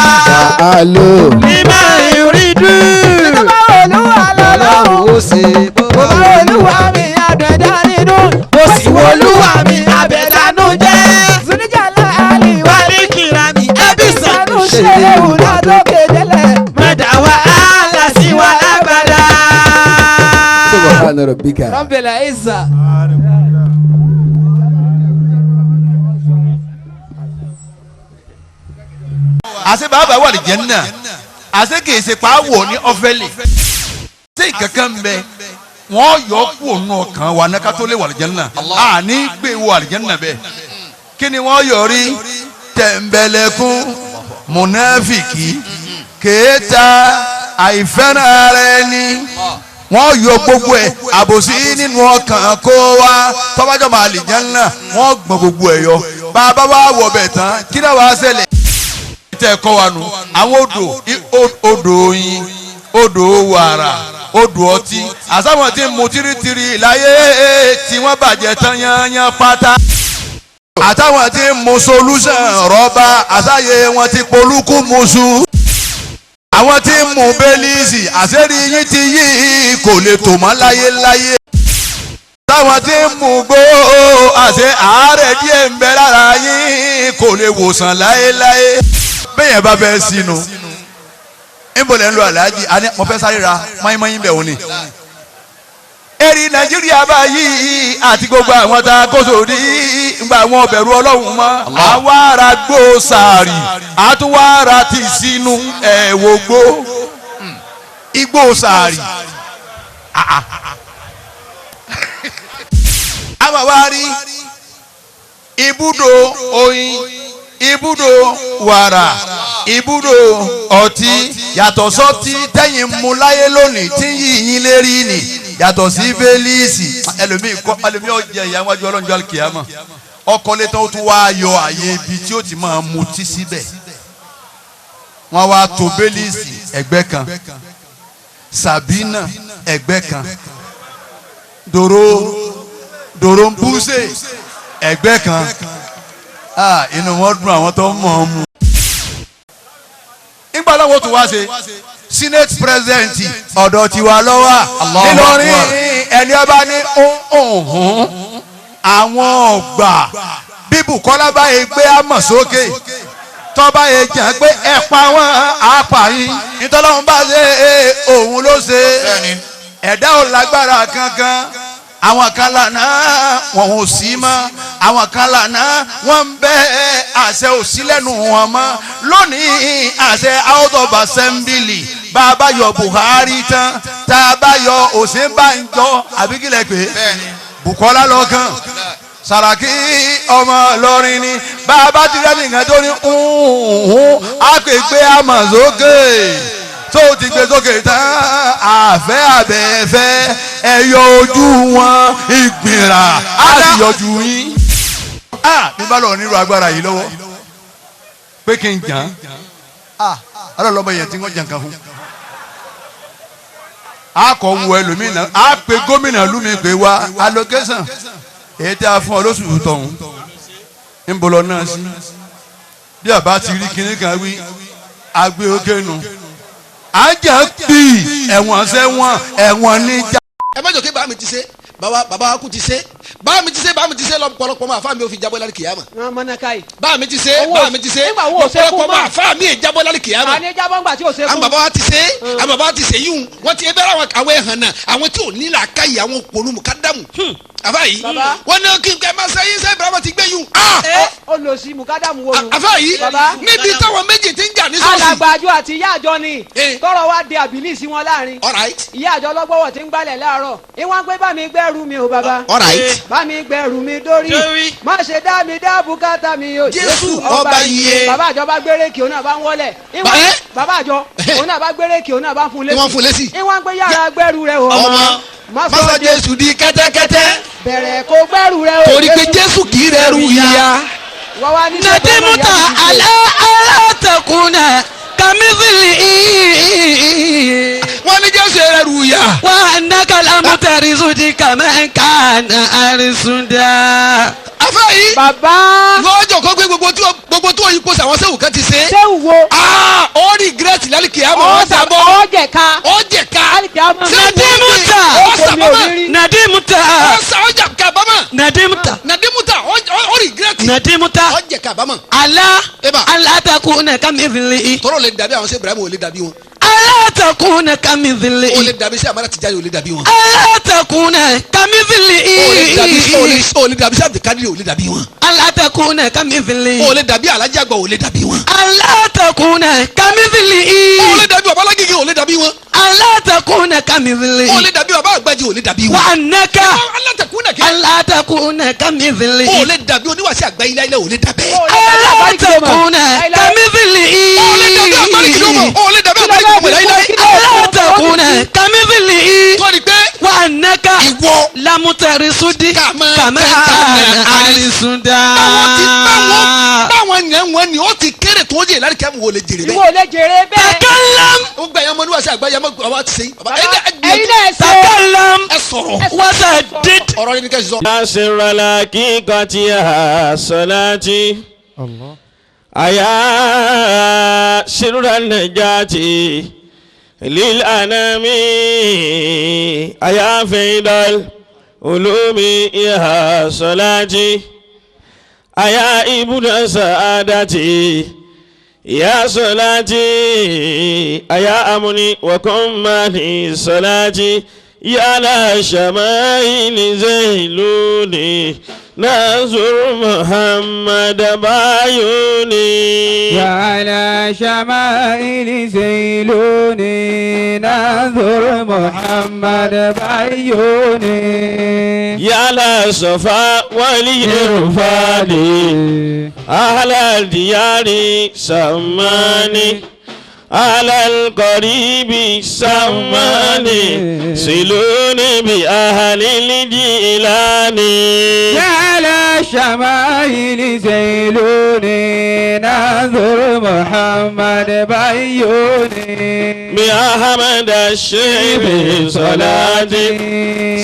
Alo. Lima yuridu. Bàbá Olúwa lọ́lọ́run ó ṣe. Bàbá Olúwa mi àdẹ̀dá nínú. Mo sì wo Olúwa mi àbẹ̀dánú jẹ́. Zunijàlá àlì wá Wàlí kìlámi ẹbí sànú sànú ṣe ewu látòkè délẹ̀. Mọ̀dà wa àlà sí wa lágbàdá. Subhana rabbika. Rabbil Izza. Àṣẹ bàbá wà lè jẹ́ náà àṣẹ kìí ṣe pa wò ní ọ́fẹ́lì ṣé ìkankan ń bẹ wọ́n yọ kú òun ọkàn wa ní kátó lè wà lè jẹ́ náà àní gbé wọ àlìjẹ́nnà bẹ́ẹ̀ kí ni wọ́n yọ rí tẹ̀m̀bẹ̀lẹ̀kún mùnáfìkì kèéta àìfẹ́ràn ara ẹni wọ́n yọ gbogbo ẹ̀ àbòsí nínú ọkàn kó wa tọ́bájọ́ máa àlìjẹ́nnà wọ́n gbọ́n gbogbo ẹ̀ yọ bàbá wa wọ̀ bẹ̀ tán kí náà wàá ṣẹlẹ̀ tẹ kọ́ wa nu àwọn odò odò oyin odò wàrà odò ọtí àsáwọn tí ń mu tírítírí láyé tí wọ́n bàjẹ́ tán yányán pátá àtàwọn tí ń mu solution rọ́bà àsáyé wọn ti polúkú musu àwọn tí ń mu bẹ́líìsì àṣírí yín ti yí kò lè tò mọ́ láyé láyé táwọn tí ń mú gbó àṣẹ àárẹ̀ díẹ̀ ń bẹ lára yín kò lè wòsàn láéláé bẹ́ẹ̀ yẹn bá fẹ́ sínú nbọ̀lẹ̀ ń lo aláàjì àní mo fẹ́ sáré ra mọ́ínmọ́ín bẹ̀ òní. èrì nàìjíríà báyìí àti gbogbo àwọn tá a kó sórí gba àwọn ọbẹ̀rù ọlọ́run mọ́ àwa ara gbó sàárì àtúwá ara ti sínú ẹ̀wò gbó igbó sàárì. àmọ́ wá rí ibùdó oyin ibùdó wàrà ibùdó ọtí yàtọ̀ sọ́tí tẹ́yìn mú láyé lónìí tí ń yí yín lérí nì yàtọ̀ sí fẹ́líìsì ẹlòmíì kọ́ ẹlòmíì ọ̀jẹ̀ ìyá wájú ọlọ́njọ́ àlùkìyàmọ̀ ọkọ̀ létọ́ ó tún wá yọ àyè ibi tí ó ti máa mutí síbẹ̀ wọ́n wá tó bẹ́líìsì ẹgbẹ́ kan Sàbínà ẹgbẹ́ kan dòrò ń búṣe ẹgbẹ́ kan inú wọn dùn àwọn tó ń mọ̀ ọ́n mu. nígbà láwọn tó wá ṣe senate president ọ̀dọ̀ tiwa lọ́wọ́ Ìlọrin ẹni ọba ní àwọn ọgbà bí Bùkọ́lá báyìí gbé àmọ̀ sókè tọ́ba yẹn jẹ́ pé ẹ pa wọ́n á pa yín nítọ́lọ́hún bá ṣe òun ló ṣe ẹ̀dá ò lágbára kankan àwọn kan lànà wọn ò sí mọ́ àwọn kan lànà wọn ń bẹ àṣẹ ò sí lẹ́nu wọn mọ́ lónìí àṣẹ out of assembly bá a bá yọ Buhari tán tá a bá yọ Ọ̀ṣínbàjò àbí kílẹ̀ pé Bùkọ́lá lọ́kàn Sàràkí ọmọ Ìlọrin ni bá a bá ti rẹ́ nìkan tó ní á pè pé àmọ̀ sókè tó ti gbé sókè tán àfẹ́ àbẹ̀fẹ́ ẹ yọ ojú wọn ìgbìnrà á sì yọjú yín. mi bá lọ nírú agbára yìí lọ́wọ́ pé kí n jàn án alọ́lọ́mọ yẹn tí wọ́n jàn kan fún. a kò wọ ẹlòmínà a pe gómìnà lumi pé wá allocation èyí tí a fún ọ lóṣù tọ̀hún ń bọ̀ lọ náà sí bí a bá ti rí kinní kan wí agbé òkè nù ajá bí ẹ̀wọ̀n sẹ́wọ̀n ẹ̀wọ̀n níjà. ẹ má jọ kí bàá mi ti ṣe bàbá wa kú ti ṣe bàá mi ti ṣe bàá mi ti ṣe lọ́pọ̀lọpọ̀ máa fáà mi ò fi jábọ́ lálẹ́ kìyàmà. bàá mi ti ṣe bàá mi ti ṣe lọ́pọ̀lọpọ̀ máa fáà mi ì jábọ́ lálẹ́ kìyàmà. àní jábọ́ ńgbà tí ò ṣe kú. àwọn bàbá wa ti ṣe àwọn bàbá wa ti ṣe yíwùn wọ́n ti bẹ́rẹ̀ àwọn ẹ̀hàn náà àwọn tí ò ní làákàyè àwọn òpònú mùkádàmù. Àfáà yìí wọ́n ní kí n kẹ́ máa sẹ́yìn sẹ́ Ibrahima ti gbé yùn. Ó lọ sí mukadamu wo nu. Àfáà yìí níbi táwọn méjì ti ń jà ní sọ́ọ̀sì. Alàgbàjọ àti ìyá àjọ ni tọrọ wa di àbílí sí wọn láàrin. Ìyá àjọ lọ́gbọ́wọ̀ ti ń gbálẹ̀ láàárọ̀. Ìwọ́n pé bá mi gbẹ́rù mi o bàbá. Bá mi gbẹ́rù mi dórí. Má ṣe dá mi dá bùkátà mi o. Jésù ọba iye. Bàbá àjọ bá gbére kí òun náà bá ń wọlẹ̀. Bàbá àjọ òun náà bá gbére kí òun náà bá ń fún lésì. Ìwọ́n pé yàrá gbẹ́rù rẹ o. Ọmọ má sọ Jésù di kẹ́tẹ́kẹ́tẹ́. Bẹ̀rẹ̀ kó gbẹ́rù rẹ o. Torí pé Jésù kì í rẹrù ìyá. Nadimuta ala alatakuna kamithili. Wọ́n ní Jésù rẹrù ìyá. Wa annaka lam tarisudi kama kana arisunda. Àfáà yìí. Bàbá. Lọ́jọ́ kan pé gbogbo tí òyìnbó sàwọn sẹ́wù kan ti ṣe. Sẹ́wù wo. Ó regret lálùkì àmọ́ wọ́n sábọ̀. Ó jẹ̀ ká. Ó jẹ̀ ká. Nadimuta. Ó sàbámà. Nadimuta. Ó jẹ̀ kábàámà. Nadimuta. Nadimuta ó regret. Nadimuta. Ó jẹ̀ kábàámà. Ala. Alatakuna kamithili. Tọ́rọ̀ lè dàbí àwọn sẹ́ Ibrahim ò lè dàbí wọn. Alatakuna kamithili. O lè dàbí sẹ́ Amara Tijani ò lè dàbí wọn. Alatakuna kamithili. O lè dàbí sẹ́ Abdulkadir ò lè dàbí wọn. Alatakuna kamithili. O lè dàbí Alhaji Àgbà ò lè dàbí wọn. Alatakuna kamithili. O lè dàbí Babalágége ò lè dàbí wọn. Alatakuna kamithili. O lè dàbí Baba Àgbàjì ò lè dàbí wọn. Wa annaka. Alatakuna Alatakuna kamithili. O lè dàbí oníwàsí àgbáyé láíláí ò lè dàbẹ́. Alatakuna kamithili. O lè dàbí àgbáríkìlómọ̀ o lè dàbí àgbáríkìlómọ̀ láíláí. Alatakuna kamithili. Tọ́ni pé. Wa annaka. Ìwọ. Lamutarisudi. Kàmá kàmá arisunda. Báwọn yẹn wọn ni ó ti kéré tó jẹ láti kẹ́mu wò lè jèrè bẹ́ẹ̀. Ìwọ lè jèrè bẹ́ẹ̀. Takallam. Ó gbà yẹn mọ níwájú àgbáyé mọ àwọn ti sèyí. Ẹyin náà ṣe. Takallam. Ẹ sọ̀rọ̀. Wasadid. Ọ̀rọ̀ ni kẹ́ sọ. Nasirala kíkọ́tì àṣọláti. Àyà sirra najati lil anami àyà fẹ́dọ̀l olómi ìhà sọláti. Àyà ibùdó sàádàtì ya sọláti àyà amúni wàkọ́mánì sọláti yàrá ṣàmáìlì zèlúni nazur Muhammad bayuni. يا شمائل زيلوني ناظر محمد بعيوني يا صفا والإرفان أهل الديار سماني على القريب سماني سلوني بأهل الجيلاني. يا شمائل زيلوني ناظر محمد بعيوني بأحمد الشيب صلاتي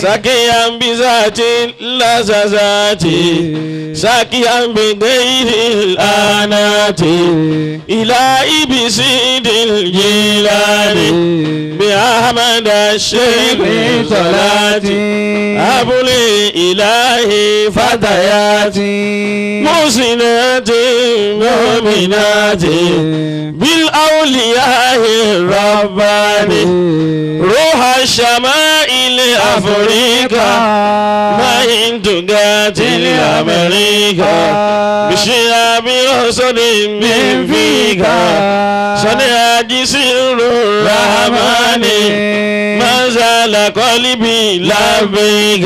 سكيا بذات لزازاتي سكيا بغير الآنات إلى بسيد الجيلاني بأحمد الشيب صلاتي أبلي إلهي فتياتي محسناتي مؤمناتي بالأولياء الرباني روح الشمائل أفريقيا ما إن تقاتل أمريكا بشهاب رسل من فيك صنع سر الرحمن ما زال قلبي لبيك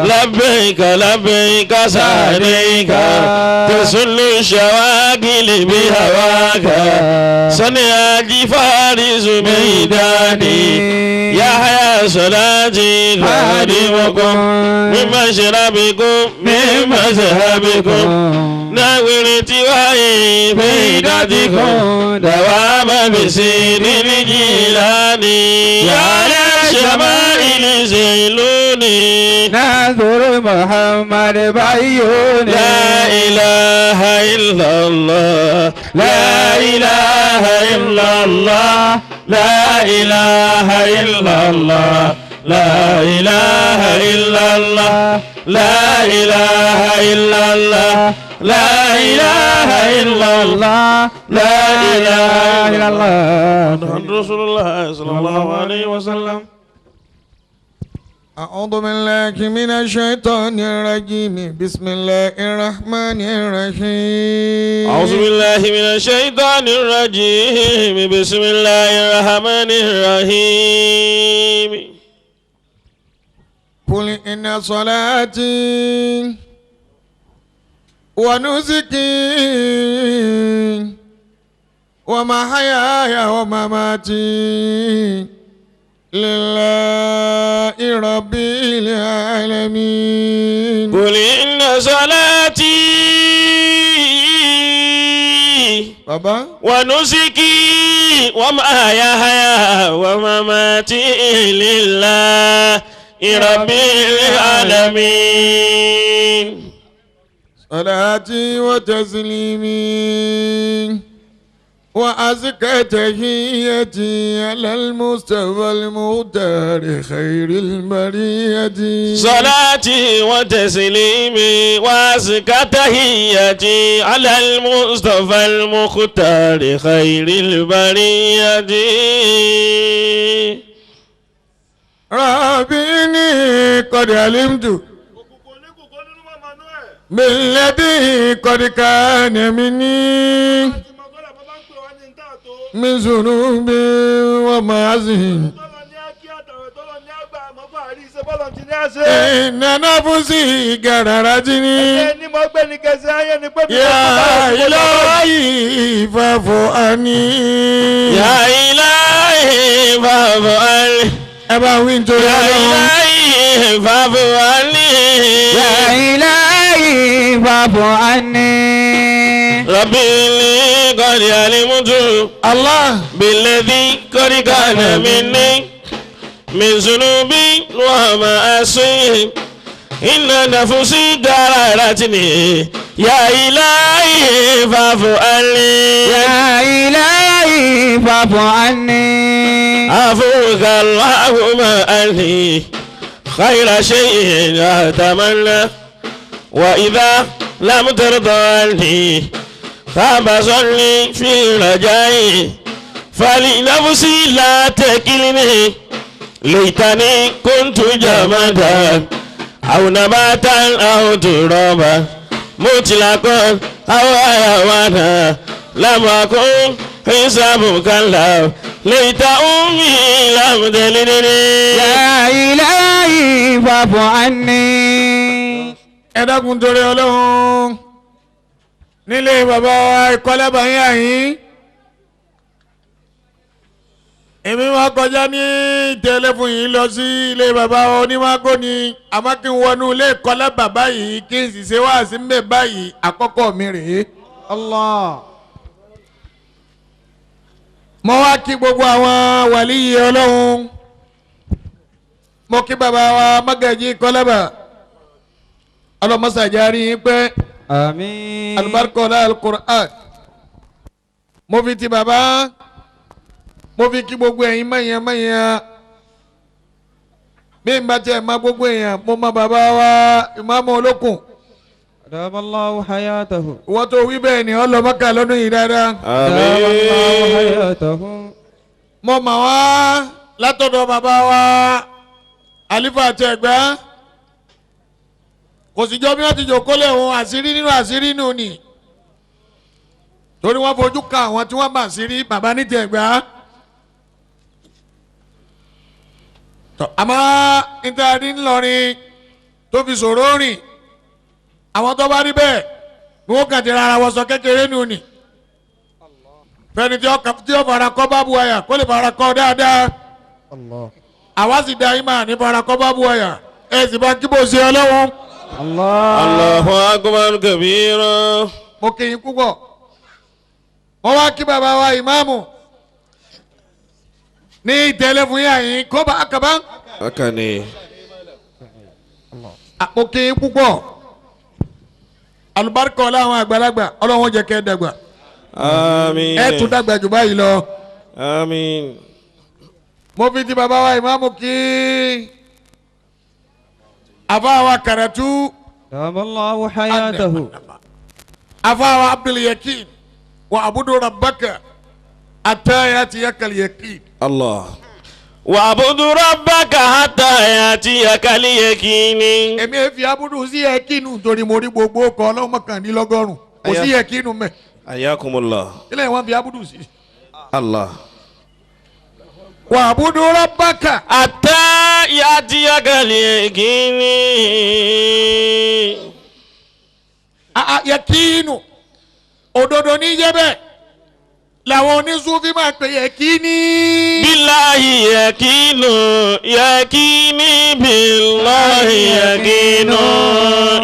لبيك لبيك سعديك تسل الشواغل بهواك صنع فارس ميداني يحيى صلاتي خادمكم من مشربكم من مذهبكم ناولت وعي فيدتكم دوام بسير الجيلاني يا شمائل زيلوني ناظر محمد بعيوني لا إله إلا الله لا إله إلا الله لا إله إلا الله لا إله إلا الله لا إله إلا الله لا إله إلا الله لا إله إلا الله محمد رسول الله صلى الله عليه وسلم. أعوذ بالله من الشيطان الرجيم بسم الله الرحمن الرحيم. أعوذ بالله من الشيطان الرجيم بسم الله الرحمن الرحيم. قل إن صلاتي ونسكي ومحياي ومماتي لله رب العالمين. قل إن صلاتي بابا ونسكي ومحياي ومماتي لله رب العالمين. صلاتي وتسليمي وأزكى تحيتي على المصطفى المختار خير البرية. صلاتي وتسليمي وأزكى تحيتي على المصطفى المختار خير البرية. ربي إني قد علمت بالذي قد كان مني من ذنوب ومعاصي إن نفسي غررتني يا إلهي فاعف عني. يا إلهي فاعف عني. يا إلهي فاعف عني. يا إلهي فاعف عني. ربي قد علمت الله بالذي قد كان مني من ذنوبي ومعاصي إن نفسي غررتني يا إلهي فاعف عني. يا إلهي فاعف عني. عفوك اللهم عني خير شيء أتمنى وإذا لم ترضى عني خاب ظني في رجائي فلنفسي لا تكلني ليتني كنت جمادا أو نباتا أو ترابا مطلقا أو حيوانا لم أكن حسابك الله ليت أمي لم تلدني. يا إلهي فاعف عني. Ẹ dákun torí Ọlọ́run nílé bàbá wa ìkọlẹ́bà yín àyín èmi máa kọjá ní tẹlẹfún yìí lọ sí ilé bàbá onímákó ni àmọ́ kí n wọnú ilé ìkọlẹ́bà báyìí kí n sì ṣe wá sí mbẹ báyìí àkọ́kọ́ mi rèé. Allah. Mo wá kí gbogbo àwọn wàlíyé Ọlọ́run mo kí bàbá wa mọ́gàjí ìkọlẹ́bà ọlọ́mọsàjárí yín pé. Àmín. Alibarika ọlá alukur'an. Mo fi ti bàbá mo fi kí gbogbo ẹ̀yin mọ̀yàn mọ̀yàn bí n bá tiẹ̀ ma gbogbo èèyàn mo ma bàbá wa ìmáàmù olókùn. Adamallahu hayatahu. Wọ́n tó wí bẹ́ẹ̀ ni ọlọ́mọkà lọ́dún yìí dáadáa. Adamallahu hayatahu. Mo mà wá látọ̀dọ̀ bàbá wa Àlífà àti Ẹ̀gbá kò sì jọ bí wọ́n ti jòkó lẹ́hùn àṣírí nínú àṣírí nù ni torí wọ́n fojú ka àwọn tí wọ́n bá àṣírí bàbá ní ti Ẹ̀gbá. Àmọ́ nítorí ńlọrin tó fi ṣòro rìn àwọn tó bá rí bẹ́ẹ̀ ni wọ́n kàn ti rárá wọ́sọ kékeré nù ni fẹ́ni tí ó fara kọ́ bá bu àyà kó lè fara kọ́ dáadáa àwa sì da ìmọ̀ ní fara kọ́ bá bu àyà ẹ̀ sì bá kí bó ṣe ọlọ́wọ́n. Allahu akbar kabira. Mo kì í púpọ̀ wọ́n wá kí bàbá wa ìmáàmù ní ìtẹ̀lé fún yà yín kó bá kaba. Akani. Mo kì í púpọ̀ alùbáríkà ọlá àwọn àgbàlagbà ọlọ́wọ́n jẹ́ kẹ́ ẹ dàgbà. Àmín. Ẹ tún dàgbà jù báyìí lọ. Àmín. Mo fi ti bàbá wa ìmáàmù kí àfa wa kàràtú. Damallahu hayatahu. Àfa wa Abdul Yakin wa abudu rabbaka atayati yakal yakin. Allah. Wa'budu rabbaka hatta ya'tiyakal yaqin. Èmi ẹ fi abudu sí ẹkínu torí mo rí gbogbo ọkọ ọlọ́run mọ́kàndínlọ́gọ́rùn-ún kò sí ẹkínu mẹ́. Ayakumullah. Ilé wọn fi abudu sí. Allah. Wa'budu rabbaka. Hatta ya'tiyakal yaqin. Yẹkínu òdodo ní jẹ́ bẹ́ẹ̀ làwọn onísúfí máa pè yẹkíní. Billahi yẹkínu yẹkíní billahi yẹkínu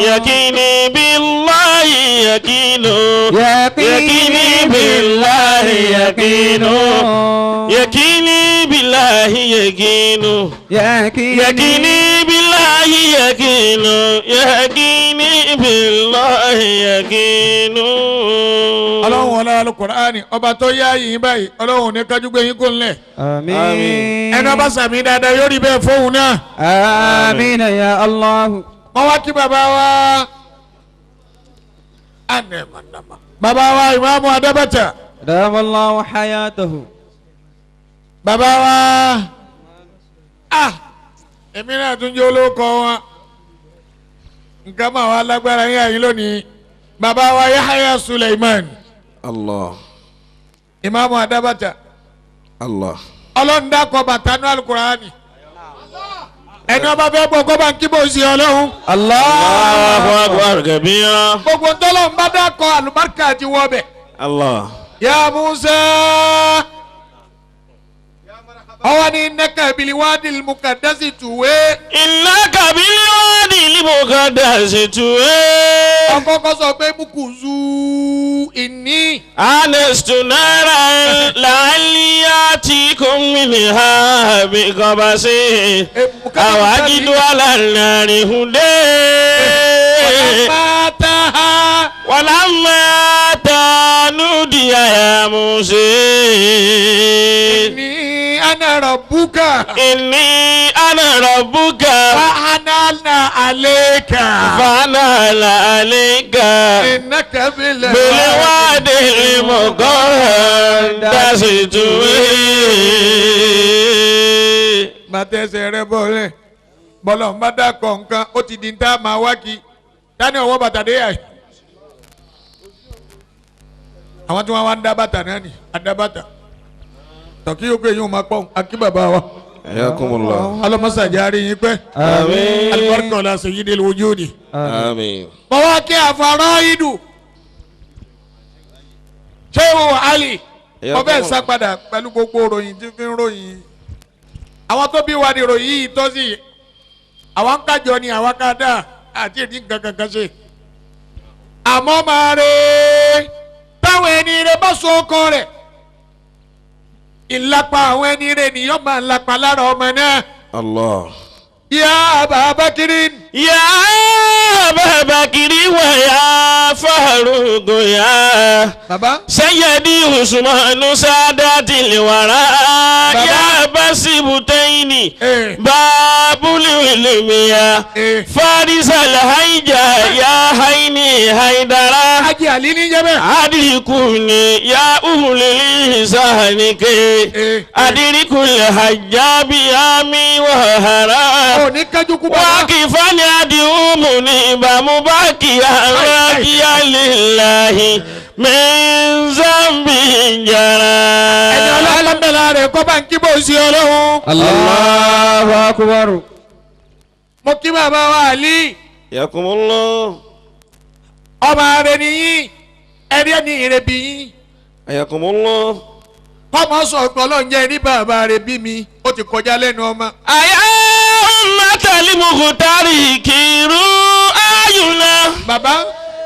yẹkíní billahi yẹkínu yẹkíní billahi yẹkínu yẹkíní billahi yẹkínu yẹkíní billahi yẹkínu yẹkíní billahi yẹkínu. Ọlọ́run wọlé Al-Qur'ani ọba tó yá yìí báyìí ọlọ́run ní kájú gbé yín kó ńlẹ̀. Àmín. Ẹni ọba sàmì dáadáa yóò rí bẹ́ẹ̀ fóun náà. Àmín ya Allah. Wọ́n wá kí bàbá wa. Bàbá wa Ìmáàmù Adébàtà. Damallahu hayatahu. Bàbá wa. Èmi náà tún jẹ́ olóko wọn. Nǹkan máa wá lágbára yín àyín lónìí. Bàbá wa Yahya Suleiman. Allah. Ìmáàmù Adébàtà. Allah. Ọlọ́run dákọ̀ bàtà ní Al-Qur'ani. Ẹni ọba fẹ́ gbọ́ kó bá ń kíbò sí ọlọ́run. Allahu akbar kabira. Gbogbo ntọ́lọ́ ń bá dákọ̀ àlùbáríkà ti wọ bẹ̀. Allah. Ya Musa. Ọwọ́ ni innaka bil wadil muqaddasi tuwe. Innaka bil wadil muqaddasi tuwe. Ọkọ̀kọ́ sọ pé mukuzu inni. Anastu naran la'alli atikum minha biqabasin. Aw ajidu 'ala an-nari huda. Walamma tanudiya ya Musa. Inni ana rabbuka. Inni ana rabbuka. Fa ana alayka. Fa ana alayka. Innaka bil wadil muqaddasi tuwe. Bàtẹ́sẹ̀ rẹ bọ́lẹ̀ bọ́lọ̀ ń bá dàkọ̀ nǹkan ó ti di ń tá a máa wá kí dání ọwọ́ bàtà dé yà yìí. Àwọn tí wọ́n wá ń dá bàtà náà ni àdá bàtà tọ́kí yóò gbé yín o máa pọ́n akí bàbá wa. Ayakumullah. Alọ́mọsàjà rí yín pẹ́. Àmín. Alibarika ọ̀la sayyidil wujudi. Àmín. Mo wá kí àfàrà ìdù. Ṣéwù Ali mo bẹ́ẹ̀ sá padà pẹ̀lú gbogbo ròyìn tí fi ń ròyìn. Àwọn tó bí wa ni ròyìn yìí tọ́ sí. Àwọn kájọ ni àwọn ká dá àti èdè nǹkan kankan ṣe. Àmọ́ máa re táwọn ẹni rẹ bá so ọkọ rẹ̀. Ìlapa àwọn ẹni rẹ nìyọ́ máa ń lapa lára ọmọ náà. Allah. Ya Aba Bakirin. Ya Aba Bakiri wa ya Faruku ya. Baba. Sayyidi Usmanu Sadatil wara. Ya Basibutaini. Babul ilmiya. Farisal haija ya haini haidara. Haji Ali ní jẹ́ bẹ́ẹ̀. Adirikuni ya ulil sahanike. Adirikul hajjabi ami wa hara. Ní kájú kú bàbá. Wákìfani adiumu ní ìbámu bá kí arákíá lillahi min zambi jara. Ẹni ọlọ́run bẹ̀rẹ̀ rẹ̀ kọ́ bá ń kí bó ṣe ọlọ́run. Allahu akbar. Mo kí bàbá wa Ali. Yakumullah. Ọba rẹ̀ nìyí ẹni ẹni ìrẹ̀ bí yín. Yakumullah. Kọ́mọ sọ pé ọlọ́run jẹ́ ní bàbá rẹ̀ bí mi ó ti kọjá lẹ́nu ọmọ. Àyà mutali kiru ayuna. Baba.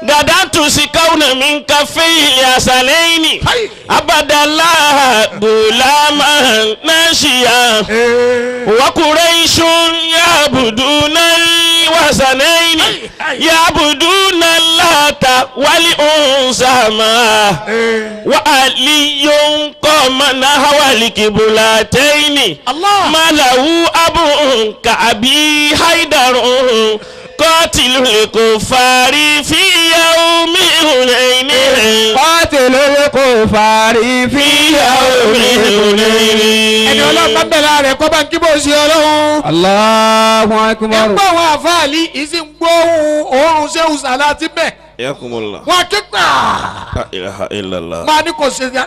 Gadatu sikauna min kafeili asalaini. Abadala gulama nashiya. Wa Quraishun yabuduna wasanaini. Yabuduna Lata wal unsama. Wa aliyun qama nahwa kibulataini. Malahu abun ka'abi haidarun. قاتل الكفار في يوم هنين. قاتل قاتلوا الكفار في يوم حنين. Ẹni ọlọ́run bá bẹ̀rẹ̀ rẹ̀ kọ́ bá ń kí bó ṣe ọlọ́run. Allahu akbar. Ń gbọ́ àwọn àfáàlì ìsìn gbóhùn òórùn ṣéwù sàlátì bẹ̀. Yakumullah. Wọ́n ké gbà. La ilaha illallah. Máa ní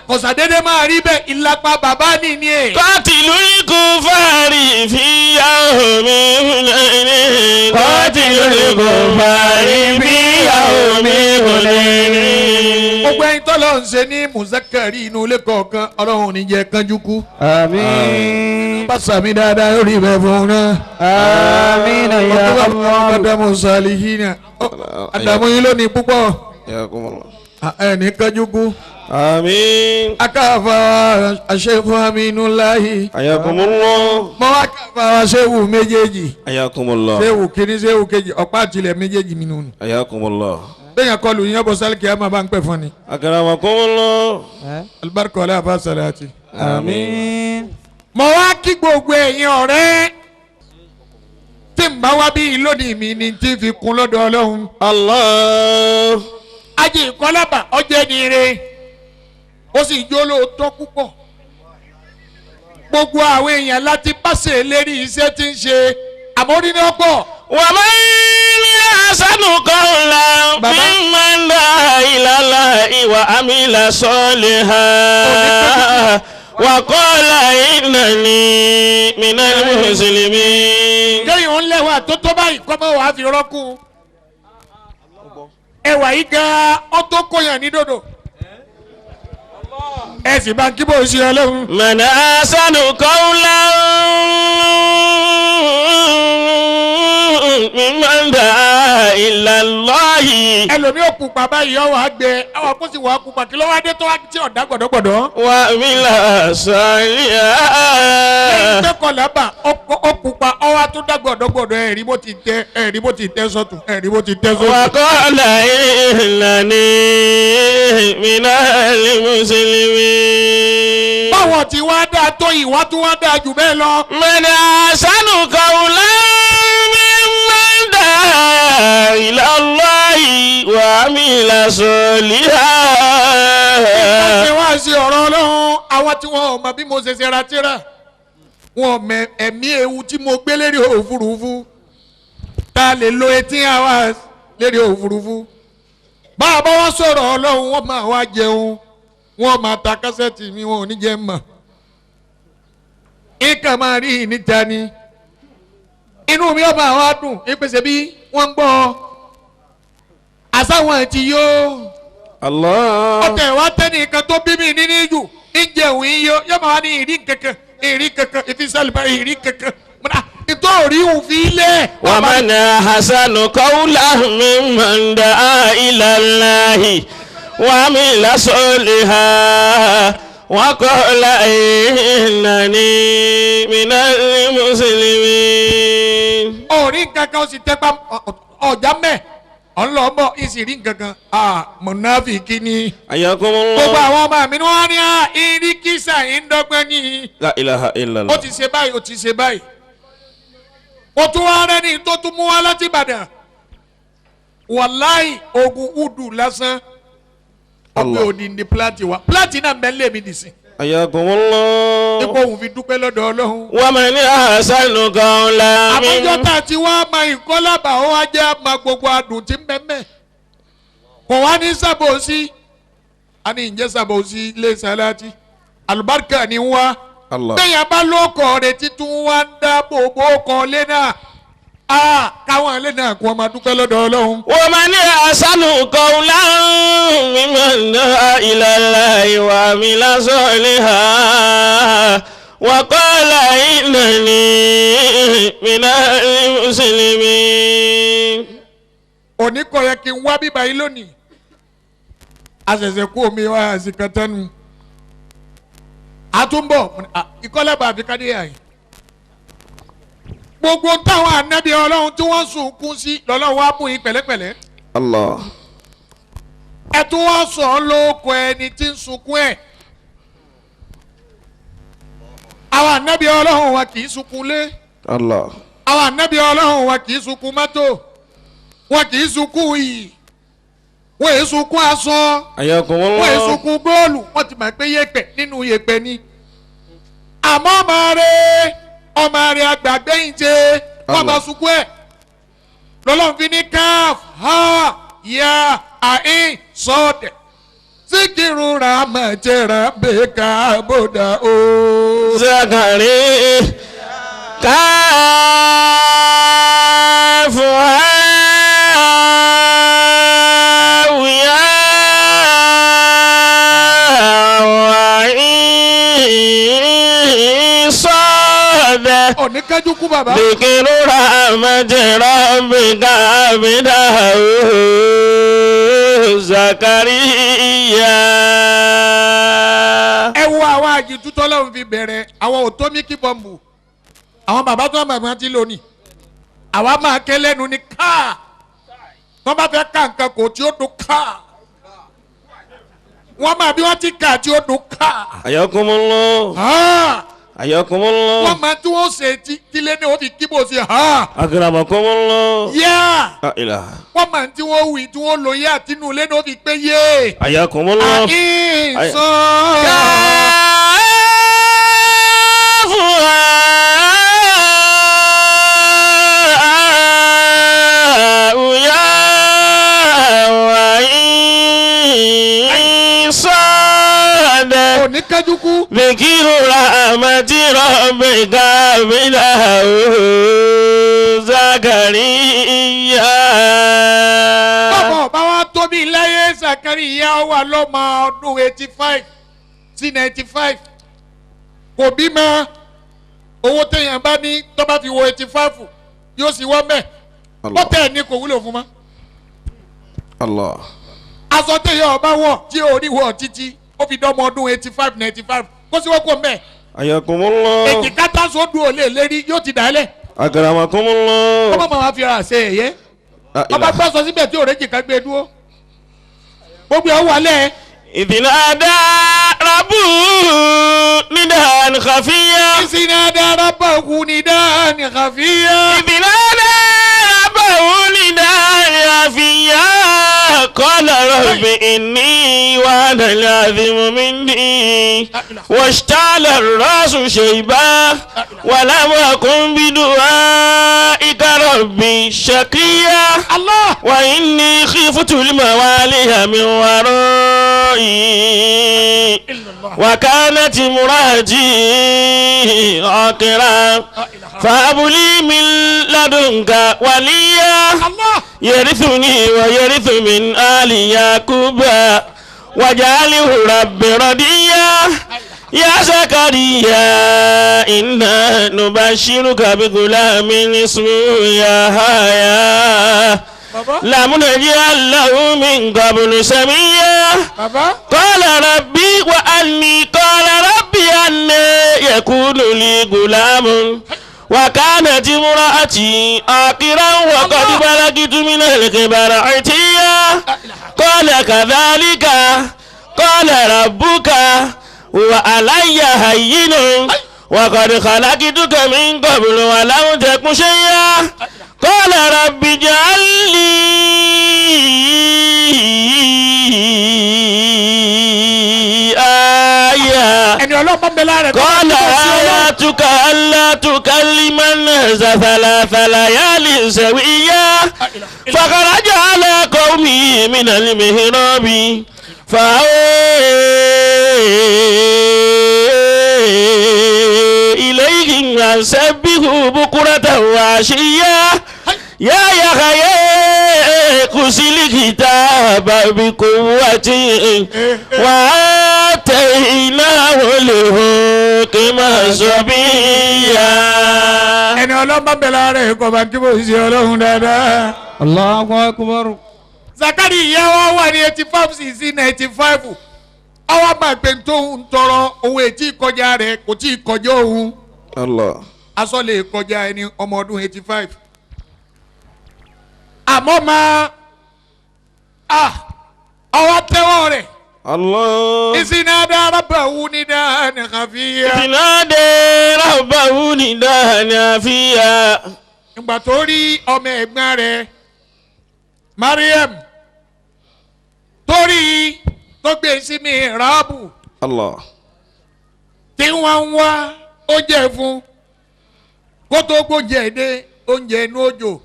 kò sàdédé máa rí bẹ́ẹ̀ ìlàpá bàbá nìní ẹ̀. قاتلوا الكفار في يوم حنين. قاتلوا الكفار في يوم حنين. Gbogbo ẹni tọ́lọ́ ń ṣe ní mùsákàrí inú ilé kọ̀ọ̀kan ọlọ́run ò ní jẹ́ kánjú kú. Àmín. Bá sàmì dáadáa yóò rí bẹ́ẹ̀ fún un náà. Àmín ya Allah. Adamu salihina. Adamu yín lónìí púpọ̀. Yakumullah. Ẹni kánjú kú. Àmín. Akáfa aṣẹ́fún Aminulahi. Ayakumullah. Mọ wá káfa aṣẹ́wù méjèèjì. Ayakumullah. Ṣéwù kìíní ṣéwù kejì ọ̀pá àtìlẹ̀ méjèèjì mi nù. Ayakumullah. Bẹ́ẹ̀ni akọlù yín ọbọ̀ sálíkì á máa bá ń pẹ̀ fún ni. Akramakumullah. Alibarika ọlá àfa sàlàtì. Àmín. Mo wá kí gbogbo ẹ̀yin ọ̀rẹ́ tí n bá wá bí lónìí mi ni tí n fi kún lọ́dọ̀ Ọlọ́run. Allah. Ajé ìkọlábà ọjẹ́ ni ire ó sì jó lóòótọ́ púpọ̀. Gbogbo àwọn èèyàn láti pàṣẹ lérí iṣẹ́ tí ń ṣe àmọ́ orí ní ọ̀pọ̀. ومن أحسن قولا ممن دعا إلى الله وعمل صالحا وقال إنني من المسلمين. Kéèyàn ń lẹ́wà tó tó báyìí kọ́ mọ́ wàá fi rọ́kùn. Ẹwà yìí gan-an ó tó kóyàn ní dòdò. Ẹ sì bá ń kí bó ṣe Ọlọ́run. من أحسن قولا ممن دعا إلى الله. Ẹlòmíì ò pupa báyìí ọwọ́ àgbẹ̀ àwọn kó sì wà pupa kí ló wá dé tó wá tí ọ̀dà gbọ̀dọ̀gbọ̀dọ̀. وعمل صالحا. Lẹ́yìn tó kọ̀ lábà ó pupa ọwọ́ tó dá gbọ̀dọ̀gbọ̀dọ̀ ẹ̀rí bó ti tẹ ẹ̀rí bó ti tẹ sọ́tún ẹ̀rí bó ti tẹ sọ́tún. وقال إنني من المسلمين. Báwọn ti wá dáa tó ìwá tó wá dáa jù bẹ́ẹ̀ lọ. من أحسن قولا ممن دعا إلى الله وعمل صالحا. Ṣé wá sí ọ̀rọ̀ Ọlọ́run àwọn tí wọn ò mọ bí mo ṣe ṣe ra tíra wọn ò mọ ẹ̀mí ewu tí mo gbé lérí òfurufú tá a lè lo 18 hours lérí òfurufú. Bá a bá wá sọ̀rọ̀ Ọlọ́run wọ́n máa wá jẹun wọ́n máa ta kásẹ̀tì mi wọn ò ní jẹ́ mọ̀. Nǹkan máa rí níta ni inú mi ọba àwọn adùn ìpèsè bí wọ́n ń gbọ́ àsáwọn ti yó. Allah. Ọtẹ wa tẹnìkan tó bí mi nínú ìjù ń jẹun iyọ yóò máa wá ní ìrí kankan ìrí kankan ìfisàlùbá ìrí kankan ìtọ́ òrí òun fi lẹ̀. ومن أحسن قولا ممن دعا إلى الله وعمل صالحا وقال إنني من المسلمين. Òrí kankan ó sì tẹ́pá ọ̀já mẹ́ ọ̀nlọ́mọ ìsìrí kankan mọ̀nàfíkì ni. Ayakumullah. Gbogbo àwọn ọmọ mi ni wọ́n ní ìrí kìsà ìndọ́gbọ́n ní. La ilaha illallah. Ó ti ṣe báyìí ó ti ṣe báyìí. Ó tún wá rẹ́ni tó tún mú wá láti Ìbàdàn. Wàláì ogun udu lásán. Ọgbẹ́ òdìndín pílátì wa pílátì náà mẹ́lẹ̀ mi nìsín. Ayakumullah. Ipò òun fi dúpẹ́ lọ́dọ̀ Ọlọ́run. ومن أحسن قولا Àmọ́jọ́ tá a ti wá ma ìkọ́lábà ó wá jẹ́ àmà gbogbo adùn tí ń bẹ́mẹ̀. Kò wá ní sàbòsí. A ní ìjẹ́ sàbòsí ilé sàlátì. Àlùbáríkà ni ń wá. Allah. Bẹ́ẹ̀yàn bá lóko rẹ̀ títún wá ń dá bòbó kan lé náà. A káwọn ilé náà kó ọmọ dúpẹ́ lọ́dọ̀ Ọlọ́run. ومن أحسن قولا ممن دعا إلى الله وعمل صالحا وقال إنني من المسلمين. Òní kò yẹ kí n wá bíbá yìí lónìí. A ṣẹ̀ṣẹ̀ kú omi wa àsìkò tẹnu. A tún bọ̀ ìkọ́lẹ́bà àfikádé yà yìí. Gbogbo táwọn ànábì Ọlọ́run tí wọ́n sunkún sí lọ́lọ́run wá mú yín pẹ̀lẹ́pẹ̀lẹ́. Allah. Ẹ tún wá sọ ọ́ lóko ẹni tí ń sunkún ẹ̀. Àwọn ànábì Ọlọ́run wa kì í sunkún lé. Allah. Àwọn ànábì Ọlọ́run wa kì í sunkún mọ́tò. Wọn kì í sunkún iyì. Wọ́n èé sunkún aṣọ. Wọ́n èé sunkún góòlù. Wọ́n ti mọ̀ pé yẹ̀pẹ̀ nínú yẹ̀pẹ̀ ni. Àmọ́ ọmọ rẹ̀ àgbàgbẹ́yìn jẹ́ wọ́n máa sunkún ẹ̀. Lọ́lọ́run fi ní káf ha ya àìn sọ́ọ̀dẹ̀. Síkírù ràmọ̀jẹ̀rà bẹ́ẹ̀ka bódà o. Zakari káf ha ya àìn sọ́ọ̀dẹ̀. Ọ̀nìkanjú kú bàbá. Bìkìrù ràmọ̀jẹ̀rà bẹ́ẹ̀ka bódà o. Zakariya. Ẹ wo àwọn àjìtú tọ́lọ́run fi bẹ̀rẹ̀ àwọn òtómíkì bọ́ǹbù àwọn bàbá tó àmàgbọ́n ti lò ní àwa máa ké lẹ́nu ní káà wọ́n bá fẹ́ ká nǹkan kò tí ó dùn káà wọ́n máa bí wọ́n ti kà tí ó dùn káà. Ayakumullah. Ayakumullah. Wọ́n máa tí wọ́n ṣe tílé ní òfin kíbo sí ha. Akramakumullah. Yá. La ilaha. Wọ́n máa tí wọ́n wí tí wọ́n lò yá àtinú ilé ní òfin pé yé. Ayakumullah. Àìsàn. Káfù ya àìn sọ́ọ̀dẹ̀. Oníkájú kú. Bìkírù ràmàtí rọ̀bìkà bìláhù Zakariya. Bọ́bọ̀ bá wa tóbi láyé Zakariya wà lọ́mọ ọdún 85 sí 95. Kò bímọ owó téèyàn bá ní tó bá fi wo 85 yóò sì wọ́n mẹ́. Ó tẹ̀ ní kò wúlò fún mọ́. Allah. Aṣọ téèyàn ọba wọ̀ tí orí wọ̀ títí ó fi dọ́mọ ọdún 85 95 kó sì wọ́n kó mẹ́. Ayakumullah. Èjìká táṣọ dùn ò lè lérí yóò ti dà á lẹ̀. Akramakumullah. Ọmọ màmá fi ara ṣe ẹ̀yẹ. Ọba gbọ́ sọ síbẹ̀ tí òrèjì kan gbé dúró. Gbogbo ẹ̀ wà lẹ̀. Ìdìnnàdà rabbu nidan khafiya. Ìsìnàdà rabbahu nidan khafiya. Ìdìnnàdà rabbahu nidan khafiya. Qala rabbi inni wahana al-'azmu minni washta'ala ar-ra'su shayban wa lam akun bidu'aika rabbi shaqiya. Allah. Wa inni khiftu al-mawaliya min wara'i wa kanat imra'ati 'aqira fahab li min ladunka waliya yarithuni wa yarithu min ali yaquba waj'alhu rabbi radiya. Ya Zakariya inna nubashiruka bigulamin ismuhu Yahya lam naj'al lahu min qablu samiyya. Qala rabbi wa anni qala rabbi anna yakunu li gulamun wa kanat imra'ati aqiran wa qad balagtu min al-kibari 'itiyya. Qala kadhalika qala rabbuka wa alayya hayyinun wa qad khalaqtuka min qablu wa lam taku shay'a. Qala rabbi ij'al li aya. Ẹni ọlọ́pàá ń bẹ lára rẹ̀. Qala ayatuka alla tukallima an-nasa thalatha layalin sawiyya. Fakharaja ala qawmihi mina al-mihrabi fa'awha ilayhim an sabbihu bukratan wa 'ashiyya. Ya Yahya khuzil kitaba biquwwatin wa atainahu al-hukma sabiyya. Ẹni ọlọ́pàá ń bẹ lára rẹ̀ kọ́ bá kí bó ṣe ọlọ́run dáadáa. Allahu akbar. Zakariya wa wà ní 85 sí 95. Ọwọ́ máa gbé tó ń tọrọ òun ètí ìkọjá rẹ̀ kò tí ì kọjá òun. Allah. Aṣọ lè kọjá ẹni ọmọ ọdún 85. Àmọ́ máa ọwọ́ tẹ́wọ́ rẹ̀. Allah. Ìsìnàdà rabbahu nidan khafiya. Ìsìnàdà rabbahu nidan khafiya. Ìgbà tó rí ọmọ ẹ̀gbọ́n rẹ̀ Mariam tó gbé sí mi ráàbù. Allah. Tí wọ́n ń wá oúnjẹ fún kó tó gbóúnjẹ dé oúnjẹ inú òjò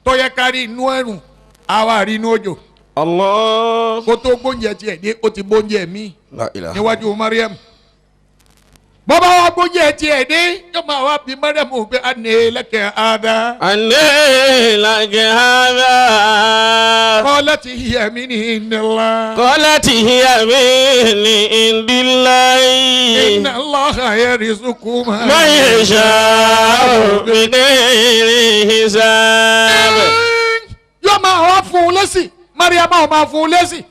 tó yẹ kárí inú ẹ̀rùn àwa rí inú òjò. Allah. Kó tó gbóúnjẹ tiẹ̀ dé ó ti gbóúnjẹ mi níwájú Mariam. Bọ́bá wa gbóúnjẹ tiẹ̀ dé yóò máa wá bí Mariam ò gbé àná lẹ́kẹ̀ àdá. Àná lẹ́kẹ̀ àdá. Kọ́lá ti hiya min indillah. Kọ́lá ti hiya min indillah. Inna Allaha yarzuqu man yasha'u bighayri hisab. Yóò máa wá fún un lésì Mariam á máa fún un lésì.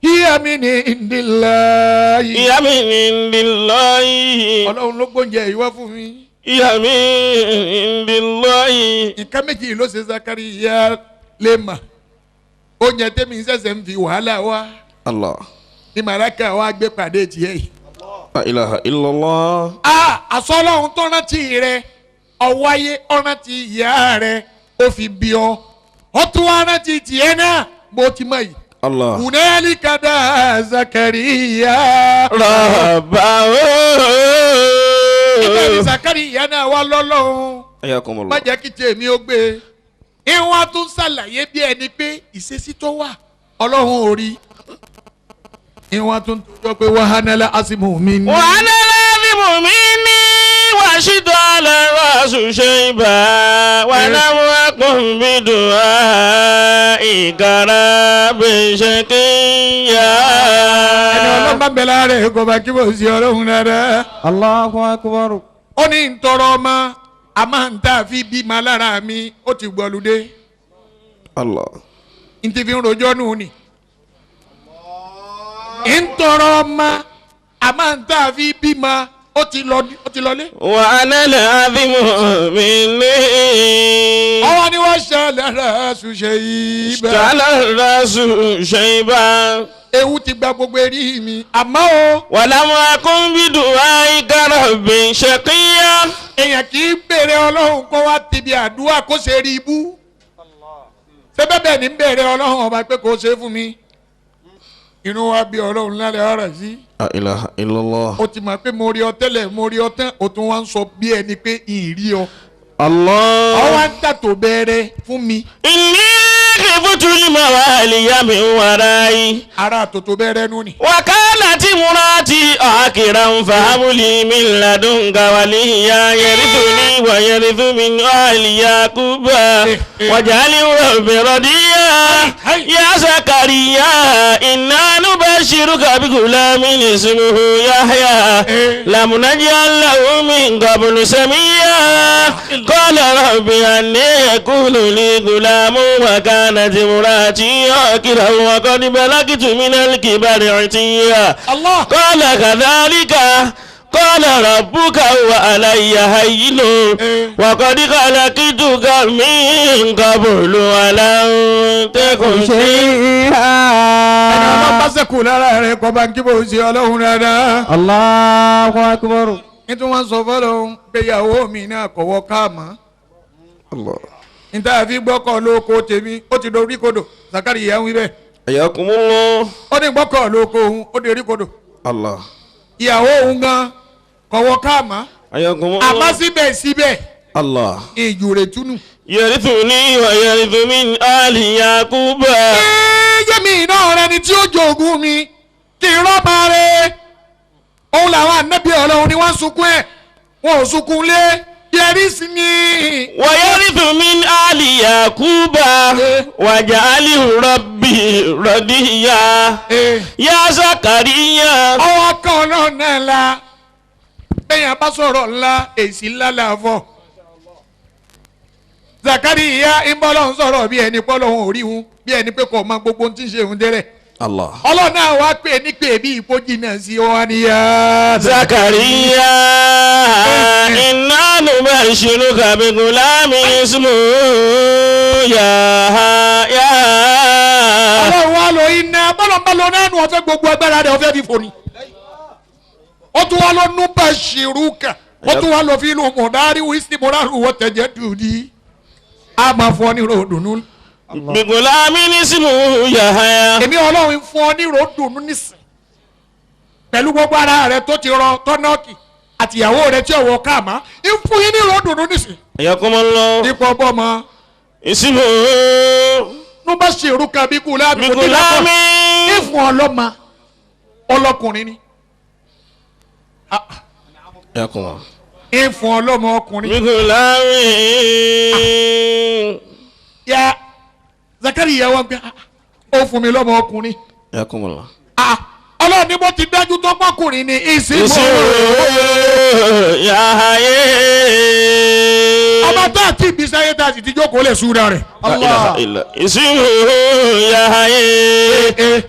Hiya min indillah. Hiya min indillah. Ọlọ́run ló gbóúnjẹ ìwá fún mi. Hiya min indillah. Nǹkan méjì ló ṣe Zakariya lè mà. Oúnjẹ tẹ́mi ń ṣẹ̀ṣẹ̀ ń fi wàhálà wá. Allah. Ní màláíkà wa gbé pàdé tiẹ̀ yìí. La ilaha illallah. A àsọlọ́hún tó rántí rẹ ọ̀wáyé ọ̀rántí ìyá rẹ ó fi bí ọ. Ó tún wá rántí tiẹ̀ náà bó ti mọ̀ yìí. Allah. Hunalika da Zakariya. Rabbahu. Ibẹ̀ ni Zakariya náà wá lọ́lọ́hún. Ayakumullah. Má jẹ́ kí tèmi ó gbé. Ìwọ́n tún ṣàlàyé bí ẹni pé ìṣesí tó wà Ọlọ́run ò rí. Ìwọ́n tún tọjọ́ pé wàhánálá asimu mi ní. Wàhánálá asimu mi ní wàṣídọ̀ aláràṣù ṣe ibà wàlámù akùnbídùn ìkàrà bẹ̀ṣẹ̀ kéèyà. Ẹni Ọlọ́run bá bẹ̀ lára ẹ̀ kò bá kí bò sí Ọlọ́run dáadáa. Allahu akbar. Ó ní ntọrọ ọmọ a máa ń tà fi bímọ lára mi ó ti gbọ́ludé. Allah. N ti fi ń rojọ́ nù ni. N tọrọ ọmọ a máa ń tà fi bímọ ó ti lọlé. Wà á nálẹ̀ àbímọ mi ní. Ọwọ́ ni wọ́n ṣàlàrà ṣùṣe ibà. Ṣàlàrà ṣùṣe ibà. Ewu ti gba gbogbo eré mi àmọ́ o. Wàlámù akúnbídùn àìkárọ̀ bí ṣèkíyà. Èèyàn kì í béèrè Ọlọ́run kó wá tìbí àdúrà kó ṣe rí ibú. Ṣé bẹ́ẹ̀ ni ń béèrè Ọlọ́run ọba pé kó ṣe fún mi? Inú wa bí Ọlọ́run lálẹ́ ọ̀rọ̀ sí. La ilaha illallah. O ti mọ̀ pé mo rí ọ tẹ́lẹ̀ mo rí ọ tán o tún wá ń sọ bí ẹni pé ìrí ọ. Allah. Ọwọ́ ń tàtò bẹ̀rẹ̀ fún mi. Ìní kìfútù mawaliya min warai. Ara tòtò bẹ̀rẹ̀ nù ni. Wakala ti murati akiran fahabuli min ladunka waliya yarithuni wa yarithu min ali Yaquba waj'alhu rabbi radiya. Ya Zakariya inna nubashiruka bigulamin ismuhu Yahya lam naj'al lahu min qablu samiyya. Qala rabbi anna yakunu li gulamun wa kanat imraati akiran wa qad balagtu min al-kibari 'itiyya. Qala kadhalika qala rabbuka huwa alayya hayyinun wa qad khalaqtuka min qablu wa lam takun shay'a. Ẹni ọlọ́run bá sẹ́kù lára rẹ̀ kọ́ bá ń kí bó ṣe Ọlọ́run dáadáa. Allahu akbar. Nítorí wọ́n sọ fọ́lọ́run pé ìyàwó mi náà kọ̀wọ́ káàmọ́. Níta fi gbọ́kọ̀ lóko tèmi ó ti dorí kodò Zakariya ń wí bẹ́ẹ̀. Ayakumullah. Ó ní gbọ́kọ̀ lóko òun ó dorí kodò. Allah. Ìyàwó òun gan kọ̀wọ́ káàmọ́. Ayakumullah. Àmọ́ síbẹ̀síbẹ̀. Allah. Ìjùrè túnú. Yarithuni wa yarithu min ali Yaquba. Yẹ́mi iná rẹ ni tí ó jogún mi kí n rọ́ọ̀bà rẹ̀. Òun làwọn ànábì Ọlọ́run ni wọ́n ń sunkún ẹ̀ wọn ò sunkún lé. Yẹrísìní. Wàyẹ́rìsù min ali Yaquba wàjàlíhu rabbi radiya. Ya Zakariya. Ọwọ́ kan náà náà la bẹ́yìn abá sọ̀rọ̀ ńlá èsì ńlá là fọ̀. Zakariya ń bọ́ lọ́hún sọ̀rọ̀ bí ẹni pọ́ lọ́hún ò rí hun bí ẹni pé kò mọ gbogbo ohun tí ń ṣe òun dẹ́rẹ̀. Allah. Ọlọ́run náà wá pè ní pè bí ìfojì náà sí ọ níyà. Zakariya inna nubashiruka bigulamin ismuhu Yahya. Ọlọ́run wá lọ iná bọ́lọ̀bọ́lọ̀ náà nù ọ̀fẹ́ gbogbo agbára rẹ̀ ọ̀fẹ́ fi fò ní. Ó tún wá lọ nubashiruka ó tún wá lọ fi ìlú mọ̀dárí wíṣí mọ̀dárí wọ́n tẹ̀jẹ̀ dùn ní. A máa fọ ní ròdùnú Bigulami nismu Yahaya. Èmi Ọlọ́run fún ọ ní ròdùnú nísìn. Pẹ̀lú gbogbo ara rẹ tó ti rọ tọ́nọ́ọ̀kì àtìyàwó rẹ tí ọ̀wọ́ káàmá ń fún yín ní ròdùnú nísìn. Ayakumullah. Nípa ọgbọ́n mọ́. Ismu. Ló bá ṣe èrúkà bí gulami. Bigulami. Ìfún ọlọ́mọ ọlọ́kùnrin ni. Ayakumullah. Ìfún ọlọ́mọ ọkùnrin. Bigulami. Ya Zakariya wa gbé ó fún mi lọ́mọ ọkùnrin. Ayakumullah. Ọlọ́run ní bó ti dájú tó pọ́kùnrin ni ìsìnkú. Yahaya. Ọba tó àti ìbísáyé tá a sì ti jókòó lè súra rẹ̀. Allah. Ìsìnkú Yahaya.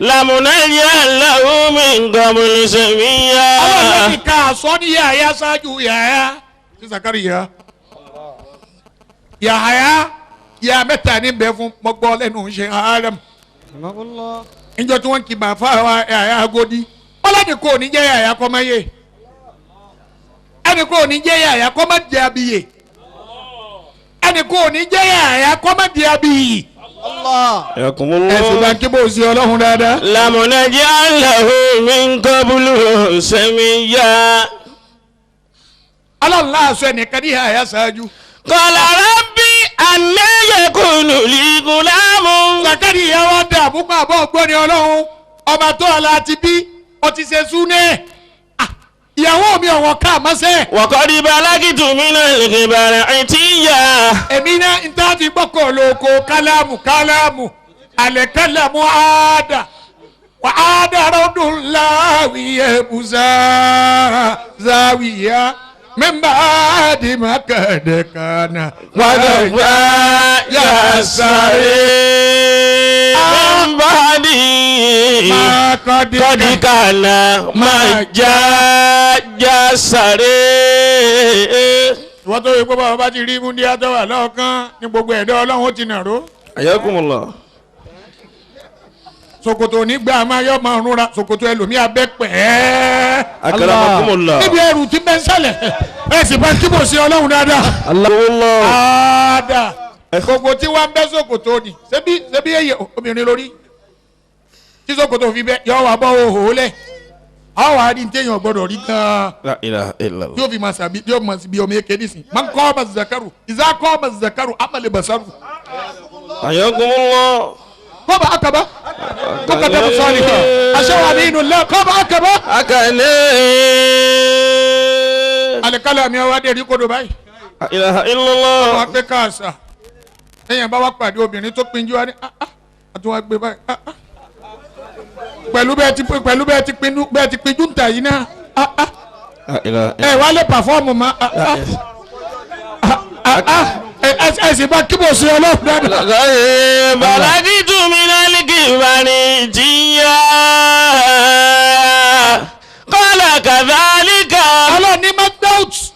Lamunayya lahu min qablu samiyya. Ọlọ́run ti ka àsọ ní Yahaya ṣáájú Yahaya. Sí Zakariya. Yahaya ya mẹ́ta ní bẹ́ẹ̀ fún mọ́gbọ́ lẹ́nu ṣe Adam. Njọ tí wọ́n kì bá fáwọn Yahaya Agodi. Ọlọ́ni kò ní jẹ́ Yahaya kọ́ máa yé. Ẹnì kò ní jẹ́ Yahaya kọ́ máa jẹ́ abiyè. Ẹnì kò ní jẹ́ Yahaya kọ́ máa jẹ́ abiyì. Ẹ̀sìn bá kí bó ṣe Ọlọ́run dáadáa. Lamunajja lahu min qablu samiyya. Ọlọ́run láàṣọ ẹnìkan ní Yahaya ṣáájú. Qala rabbi anna yakunu li gulamun. Zakariya wa dààmú pa àbọ̀ ọgbọ́ni Ọlọ́run ọba tó ọ̀la ti bí ó ti ṣe súnẹ́ ìyàwó mi ọ̀wọ́ ká mọ́sẹ̀. Wa qad balagtu minal kibari itiyya. Èmi náà ń tá fi gbọ́kọ̀ lóko kálámù kálámù àlẹ́ kálámù àádà wà áádà rọ́dùn láwìyẹ bùzá záwìyá mẹ́mbà àdìmọ́ kẹ̀dẹ̀kànnà. Wàdàgbà yà sáré mẹ́mbàdì kọ́díkànnà máa já já sáré. Ìwọ́n tó yẹ kó bá bá ti rí múndíá tó wà lọ́ọ̀kan ní gbogbo ẹ̀dọ́ Ọlọ́run ó ti nàró. Ayakumullah. Ṣòkòtò nígbà máa yọ máa rúnra ṣòkòtò ẹlòmíì abẹ́ pẹ́ẹ́. Akramakumullah. Níbi ẹrù tí bẹ́ ń sẹlẹ̀ ẹ sì bá kí bò sí Ọlọ́run dáadáa. Allahumma. Àádá gbogbo tí wọ́n bẹ́ ṣòkòtò ni ṣebí ṣebí èyí obìnrin lórí tí ṣòkòtò fi bẹ́ yọ wà bọ́ òhò lẹ̀ àwọn àárín téèyàn gbọ́dọ̀ rí gan-an. La ilaha illallah. Yóò fi máa sàbí yóò máa bí ọmọ eke nísìn. Man kọ́ ọmọ zakaru ìzá kọ́ ọmọ zakaru amale basaru. Ayakumullah. Kọ́ba akaba kọ́kadà sọ́ọ̀lì aṣọ́wà ní inú lẹ́ kọ́ba akaba. Akane. Alikala mi wa dé rí kodo báyìí. La ilaha illallah. Ọmọ akpé káàsà ẹ̀yìn bá wá pàdé obìnrin tó pinjú wa ní àti wọn gbé báyìí pẹ̀lú bẹ́ẹ̀ ti pinnu bẹ́ẹ̀ ti pinjú ń tà yìí náà ẹ wá lè pàfọ́ọ̀mù ma ẹ sì bá kíbo sí Ọlọ́run dáadáa. Balagitu minal kibari jiyya. Qala kadhalika. Ọlọ́run ní McDonald's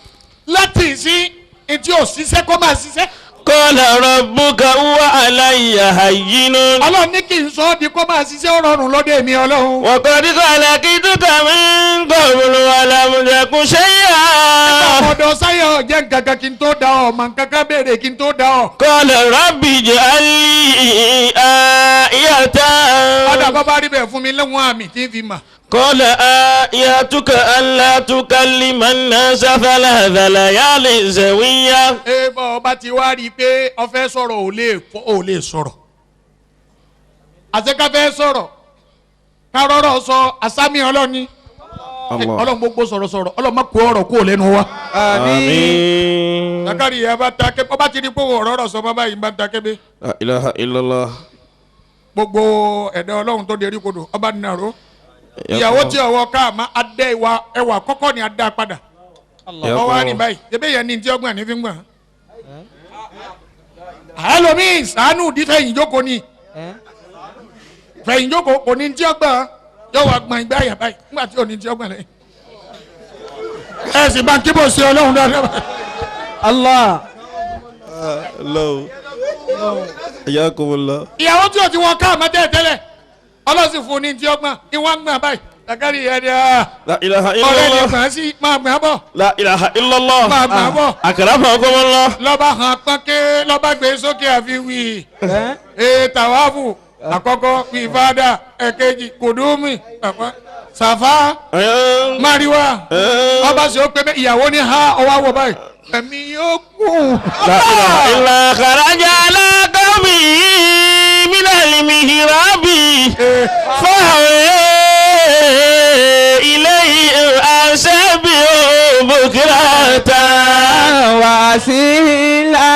láti ìsín etí ò ṣiṣẹ́ kó máa ṣiṣẹ́. Qala rabbuka huwa alayya hayyinun. Ọlọ́run ní kí n sọ ọ́ di kó máa ṣiṣẹ́ ó rọrùn lọ́dọ̀ èmi Ọlọ́run. Wa qad khalaqtuka min qablu wa lam taku shay'a. Nígbà ọ̀dọ̀ sáyọ̀ jẹ́ nǹkankan kí n tó da ọ mà nǹkankan béèrè kí n tó da ọ. Qala rabbi ij'al li ayatan. Ọ̀dà bàbá rí bẹ̀ fún mi lẹ́wọ̀n àmì tí ń fi mà. Qala ayatuka alla tukallima an-nasa thalatha layalin sawiyya. Ẹ bọ́ ọba ti wá rí i pé ó fẹ́ sọ̀rọ̀ ò lè sọ̀rọ̀. Àṣeká fẹ́ sọ̀rọ̀ kárọ̀rọ̀ sọ àsámi Ọlọ́ni. Ọlọ́run gbogbo sọ̀rọ̀sọ̀rọ̀ Ọlọ́run má kó ọ̀rọ̀ kó lẹ́nu wa. Àmín. Zakariya bá ta kébé ọba ti di pé ọ̀rọ̀ sọ bàbá yìí bá ta kébé. La ilaha illallah. Gbogbo ẹ̀dá Ọlọ́run tó derí kodò ọba nàró. Ìyàwó tí ọwọ́ ká àmọ́ adé ìwà ẹwà kọ́kọ́ ni adá padà. Ọwọ́ á ní báyìí ebe yẹn ní ti ọgbọ̀n ní fi ń gbọ̀n. Ẹlòmíì sànù di fẹ̀yìn jókòó ni fẹ̀yìn jókòó kò ní ti ọgbọ̀n yóò wá gbọ̀n ìgbà yà báyìí nígbà tí ò ní ti ọgbọ̀n lẹ́yìn. Ẹ sì bá kíbo sí Ọlọ́run dáadáa. Allah. Ayakumullah. Ìyàwó tí o ti wọ ká àmọ́ tẹ́lẹ̀ tẹ́lẹ̀ Ọlọ́run sì fún ní ti ọgbọ̀n ìwọ̀n gbọ̀n báyìí. Zakariya ni a. La ilaha ọ̀rẹ́ ni illallah. màá sí máa gbà bọ̀ La ilaha illallah. máa gbà bọ̀. Akramakumullah. Lọ́ba hàn pọ́nké lọ́ba gbé sókè àfi wí. Ee tàwáfù àkọ́kọ́ wí fada ẹ̀kejì kùdùmí sàfà mariwa ọba sì ó pé ìyàwó ní ha ọwọ́ àwọ̀ báyìí ẹ̀mí yóò kú. La ilaha illa kharaja ala qawmihi minal mihrabi fahawa ilayhi ansabihu bukratan wa asila.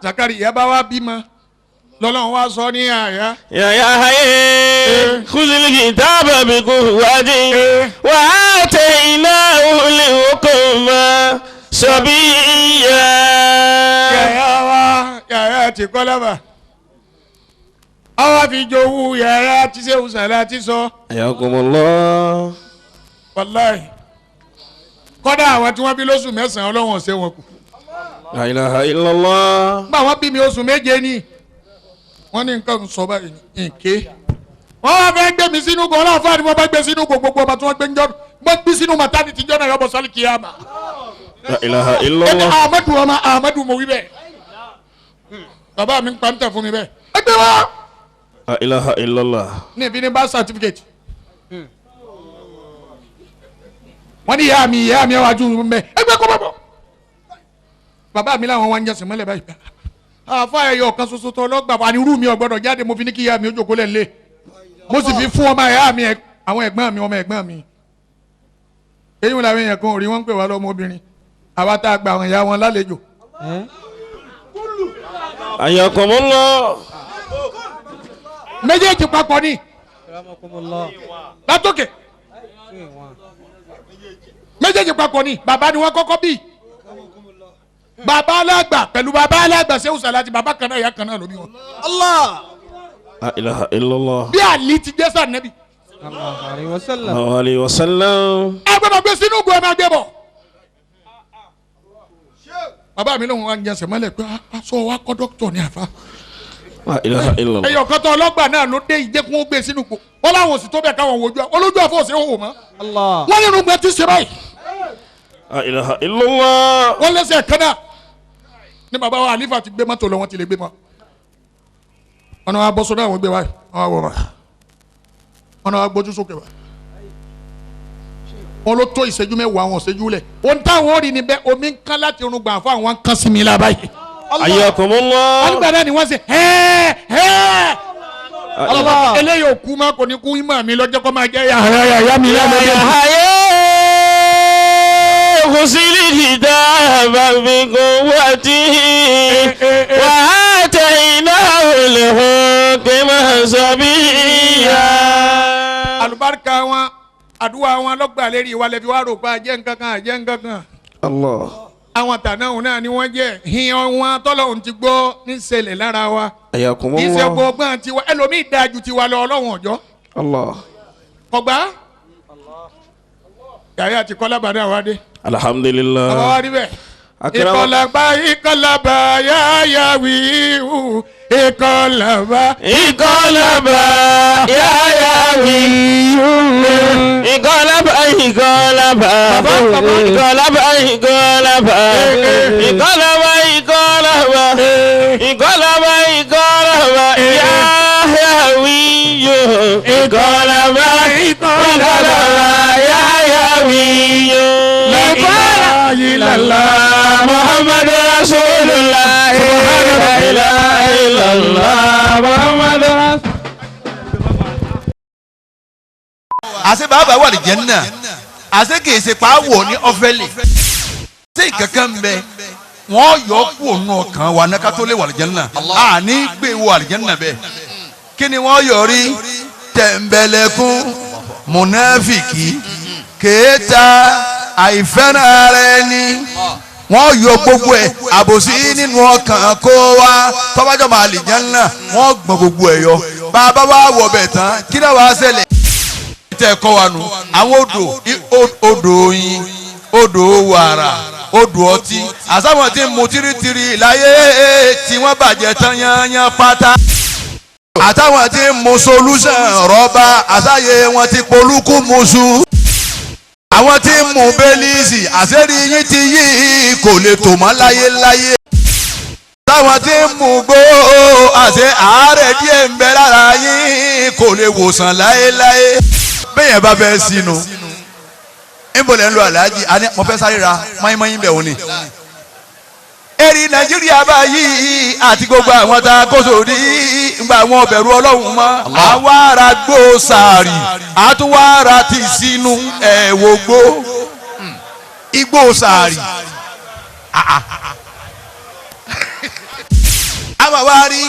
Zakariya bá wa bímọ lọ́lọ́run wá sọ ní àyà. Ya Yahya khudhil kitaba biquwwatin wa atainahu al-hukma sabiyya. Yàyà wa yàyà ti kọ́lábà àwa fi jowú yàyà ti ṣe òṣàlẹ̀ àti sọ. Ayakumullah. Wàláì kọ́dà àwọn tí wọ́n bí lóṣù mẹ́sàn-án ọlọ́run ọ̀sẹ̀ wọn kù. La ilaha illallah. Nígbà wọ́n bí mi oṣù méje ni wọ́n ní nǹkan sọ báyìí nké. Wọ́n wá fẹ́ gbé mi sínú gan ọlọ́run fáwọn ni wọ́n bá gbé sínú gbogbo ọba tí wọ́n gbé ń jọ́ wọ́n gbé sínú maternity jọ́ náà yọ̀bọ̀ sálì kìyàmà. La ilaha Ẹni illallah. Ahmadu ọmọ Ahmadu mo wí bẹ́ẹ̀. Bàbá mi ń pa ń tẹ̀ fún mi bẹ́ẹ̀. Ẹ gbé wá. La ilaha illallah. Ní ìbí ní birth certificate. Wọ́n ní ìyá mi wá ju mẹ́. Ẹ gbé kó bọ̀. Bàbá mi làwọn wá ń jẹsìn mọ́lẹ̀ báyìí. Àfa ẹ̀yọ̀ kan ṣoṣo tó ọlọ́gbà wà ní irú mi ò gbọ́dọ̀ jáde mo fi ní kí ìyá mi ó jókòó lẹ̀ lé. Mo sì fi fún ọmọ ìyá mi àwọn ẹ̀gbọ́n mi ọmọ ẹ̀gbọ́n mi. Eyín làwọn èèyàn kan ò rí wọ́n ń pè wá lọ́mọbìnrin. Àwa tá a gba àwọn ìyá wọn lálejò. Ayakumullah. Méjèèjì papọ̀ ni látòkè. Méjèèjì papọ̀ ni bàbá ni wọ́n kọ́kọ́ bí. Bàbá alágbà pẹ̀lú bàbá alágbà Sehu Salati bàbá kan náà ìyá kan náà ló bí wọn. Allah. La ilaha illallah. Bí àlì ti jẹ́ sànẹ́bì. Sallallahu alayhi wa sallam. Ẹ gbọ́dọ̀ gbé sínú ìgò ẹ máa gbé bọ̀. Bàbá mi lóun wá ń jẹsẹ̀ mọ́lẹ̀ pé aṣọ wa kọ́ dókítà ní àfa. La ilaha illallah. Ẹyọ kan tó ọlọ́gbà náà ló dé ìjẹ́kun ó gbé sínú ìgò. Wọ́n láwọn òsì tó bẹ̀ káwọn wojú ẹ. Olójú àfọ̀ òsì hò mọ́. Wọ́n nínú gbẹ tí ń ṣe báyìí. La ilaha illallah. Wọ́n lẹ́sẹ̀ kan náà. Ní bàbá wa àlífà ti gbé mọ́tò lọ wọ́n ti lè gbé mọ́. Wọ́n náà wá bọ́ sọ́dọ̀ àwọn gbé wáyé. Wọ́n wá wọ̀ wá. Wọ́n náà wá gbójú sókè wá. Wọ́n ló tó ìṣẹ́jú mẹ́wàá àwọn ìṣẹ́jú lẹ̀. Ohun táwọn ò rí ni bẹ́ẹ̀ omi ń kán láti irun gbà fún àwọn ń kán sí mi lára báyìí. Ayakumullah. Wọ́n nígbà náà ni wọ́n ṣe hẹ́ẹ́ hẹ́ẹ́. Eléyìí ò kú mọ́ kò ní kú ìmọ̀ mi lọ́jọ́ kó máa jẹ́ yàrá yàrá mi lẹ́nu. Khudhil kitaba biquwwatin wa atainahu al-hukma sabiyya. Àlùbáríkà wọn àdúrà wọn lọ́gbà lérí ìwà lẹ́fi wá rò pa jẹ́ nǹkan kan jẹ́ nǹkan kan. Allah. Àwọn tànáhùn náà ni wọ́n jẹ́ ìyẹn wọn tọ́lọ́hún ti gbọ́ ní ṣẹlẹ̀ lára wa. Ayakumullah. Ìṣe gbọ̀ngbọ̀n tiwa ẹlòmíì dáa ju tiwa lọ ọlọ́run ọ̀jọ́. Allah. Ọgbà yàrá àti kọ́lá bàdá wa dé. Alhamdulillah. Bàbá wa rí bẹ́ẹ̀. Ìkọlàbà ìkọlàbà yáyà wíwú ìkọlàbà. Ìkọlàbà yáyà wíwú. Ìkọlàbà ìkọlàbà. Ìkọlàbà ìkọlàbà. Ìkọlàbà ìkọlàbà. Ìkọlàbà ìkọlàbà yáyà wíwú. Ìkọlàbà ìkọlàbà yáyà wíwú. Ìkọlàbà. Muhammad Rasulullah. La ilaha illallah. Muhammad Rasulullah. Àṣé bàbá wà ní Jánnà àṣé kìí ṣe pa wò ní ọ̀fẹ́lẹ̀ ṣé ìkankan ń bẹ wọ́n yọ kú òun ọkàn wa náà ká tó lè wà ní Jánnà àní gbé wọ àlìjánnà bẹ́ẹ̀ kí ni wọ́n yọ rí tẹ̀m̀bẹ̀lẹ̀kún mùnáfìkì kéèta àìfẹ́ràn ara ẹni wọ́n yọ gbogbo ẹ̀ àbòsí nínú ọkàn kó wa tọ́bájọ́ máa lè Jánnà wọ́n gbọ́n gbogbo ẹ̀ yọ bàbá wa wọ̀ bẹ̀ tán kí náà wàá ṣẹlẹ̀ tẹ́ kọ́ wa nù àwọn odò odò oyin odò wàrà odò ọtí àsáwọn tí ń mu tírítírí láyé tí wọ́n bàjẹ́ tán yányán pátá. Àtàwọn tí ń mu solution rọ́bà àsáyé wọn ti polúkú musu. Àwọn tí ń mu bẹ́líìsì àṣírí yín ti yí kò lè tò mọ́ láyéláyé. Táwọn tí ń mu gbó àṣẹ àárẹ̀ díẹ̀ ń bẹ lára yín kò lè wòsàn láéláé. Bẹ́ẹ̀ yẹn bá fẹ́ sínú níbo lẹ́ ń lo aláàjì àní mo fẹ́ sáré ra mọ́ínmọ́ín bẹ̀ wọ́n ni. Eri Nàìjíríà báyìí àti gbogbo àwọn tá a kó sórí gba àwọn ọbẹ̀rù Ọlọ́run mọ́ àwa ara gbó sàárì àtúwá ara ti sínú ẹ̀wò gbó igbó sàárì. Àmọ́ wá rí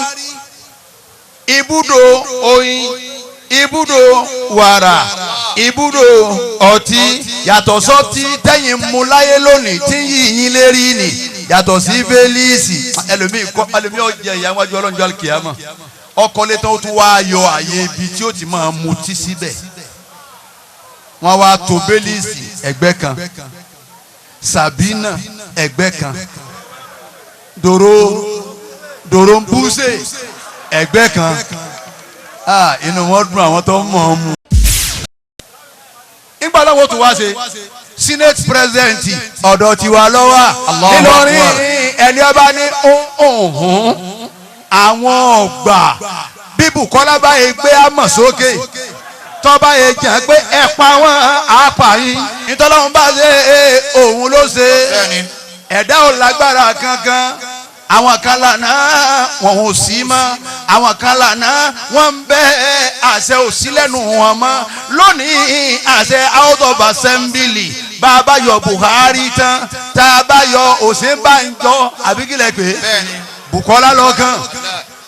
ibùdó oyin, ibùdó wàrà, ibùdó ọtí, yàtọ̀ sọ́tí tẹ́yìn mú láyé lónìí tí yìnyín lérí ni, yàtọ̀ sí fẹ́líìsì. Ẹlòmíì kọ́ ẹlòmíì ọ̀jẹ̀ ìyá wájú ọlọ́njọ́ alikiyama ọkọ̀ létọ́ ó tún wá yọ àyè ibi tí ó ti máa mutí síbẹ̀. Wọ́n wá tó bẹ́líìsì ẹgbẹ́ kan, Sàbínà ẹgbẹ́ kan, dòrò ń búṣe ẹgbẹ́ kan. Inú wọn dùn àwọn tó ń mọ̀ ọ́n mu. Nígbà láwọn tó wá ṣe senate president ọ̀dọ̀ tiwa lọ́wọ́ Ìlọrin, ẹni ọba ní àwọn ọgbà bí Bùkọ́lá báyìí gbé àmọ̀ sókè tọ́ba yẹn jẹ́ pé ẹ pa wọ́n àpà yín, nítọ́lọ́hún bá ṣe òun ló ṣe, ẹ̀dá ò lágbára kankan. Àwọn kan lànà wọn ò sí mọ́, àwọn kan lànà wọn ń bẹ, àṣẹ ò sí lẹ́nu wọn mọ́ lónìí. Àṣẹ out of assembly, bá a bá yọ Buhari tán, tá a bá yọ Ọ̀ṣínbàjò àbí kílẹ̀ pé Bùkọ́lá lọ́kàn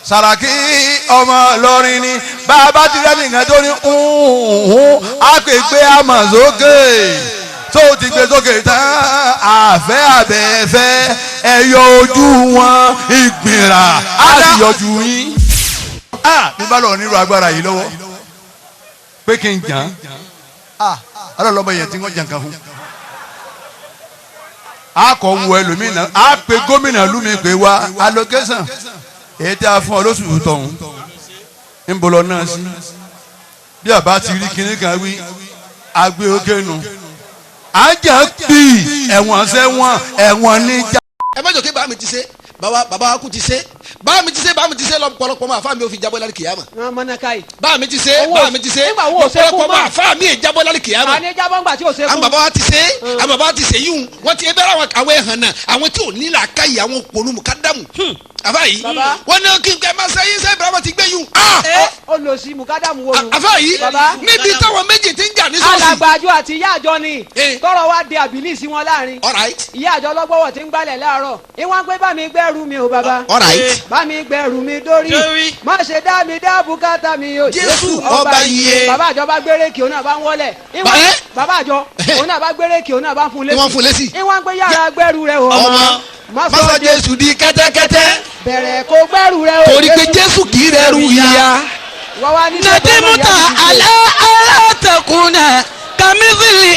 Sàràkí ọmọ Ìlọrin ni, bá a bá ti rẹ́ nìkan tó ní á pè pé àmọ̀ sókè tó ti gbé sókè tán, àfẹ́ àbẹ̀fẹ́ ẹ̀yọ ojú wọn ìgbìnrà á sì yọjú yín. Mi bá lọ nírú agbára yìí lọ́wọ́ pé kí n jàn án, alọ́lọ́mọ yẹn ti ń jàn kan fún. A kò wọ ẹlòmínà, a pe gómìnà lumi pé wá allocation èyí tí a fún ọ lóṣù tọ̀hún ń bọ̀ lọ náà sí. Bí àbá ti rí kinní kan wí, agbé òkè nù. Ajá bí ẹ̀wọ̀n sẹ́wọ̀n ẹ̀wọ̀n níjà. Ẹ má jọ kí bàá mi ti ṣe, bàbá wa kú ti ṣe, bàá mi ti ṣe, bàá mi ti ṣe lọ́pọ̀lọpọ̀ máa fà mí ò fi jábọ́ lálẹ́ kìyàmà. Bàá mi ti ṣe, bàá mi ti ṣe lọ́pọ̀lọpọ̀ máa fà mí jábọ́ lálẹ́ kìyàmà. Àwọn bàbá wa ti ṣe, àwọn bàbá wa ti ṣe yíwùn, wọ́n ti bẹ̀rẹ̀ àwọn ẹ̀hàn náà, àwọn tí ò ní làákàyè, àwọn òpònú mùkádàmù. Àfà yìí wọ́n ní kí n kẹ́ máa ṣe yín sẹ́ Ibrahima ti gbé yín. Ó lọ sí mùkádàmù wo. Àfà yìí níbi táwọn méjì ti ń jà ní sọ́ọ̀sì. Alàgbàjọ àti ìyá àjọ ni tọrọ wa de àbílí sí wọn láàrin. Ìyá àjọ lọ́gbọ́wọ́ ti ń gbálẹ̀ láàárọ̀. Ìwọ́n pé bá mi gbẹ́rù mi o bàbá. Bá mi gbẹ́rù mi dórí. Má ṣe dá mi dá bùkátà mi o. Jésù ọba iye. Bàbá àjọ bá gbére kí òun náà bá ń wọlẹ̀. Bàbá àjọ òun náà bá gbére kí òun náà bá ń fún lésì. Ìwọ́n pé yàrá gbẹ́rù rẹ o. Ọmọ má sọ Jésù di kẹ́tẹ́kẹ́tẹ́. Bẹ̀rẹ̀ kó gbẹ́rù rẹ o. Torí pé Jésù kì í rẹrù ìyà. Nadimuta ala alatakuna kamithili.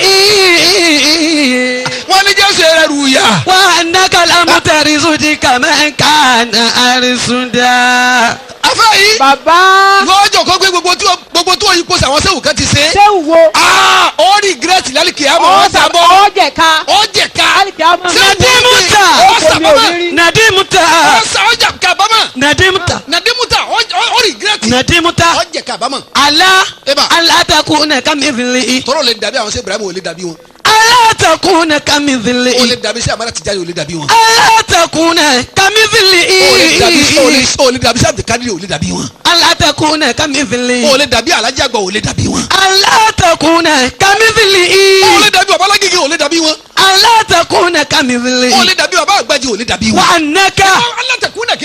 Wọ́n ní Jésù rẹrù ìyà. Wa annaka lamutarisudi kama kana arisuda. Afẹ́ yìí. Bàbá. Lọ́jọ́ kó gbé gbogbo tó yí kó sàwọn sẹ́wù kan ti ṣe. Sẹ́wù wo. Ó regret lálìkì àmọ́ ó sàbọ̀. Ó jẹ̀ ká. Ó jẹ̀ ká. Nadimuta. Ó sàbọ̀mọ́. Nadimuta. Ó sà ó jà kábàámọ̀. Nadimuta. Nadimuta ó regret. Nadimuta. Ó jẹ̀ kábàámọ̀. Ala alatakuna kamithili. Tọ́rọ̀ lè dàbí àwọn sẹ́ Ibrahim ò lè dàbí wọn. Alatakuna kamithili. O lè dàbí sí Amara Tijani ò lè dàbí wọn. Alatakuna kamithili. O lè dàbí sí Abdulkadir ò lè dàbí wọn. Alatakuna kamithili. O lè dàbí Alhaji Àgbà ò lè dàbí wọn. Alatakuna kamithili. O lè dàbí baba Alágége ò lè dàbí wọn. Alatakuna kamithili. O lè dàbí baba Àgbàjì ò lè dàbí wọn. Wa annaka. Alatakuna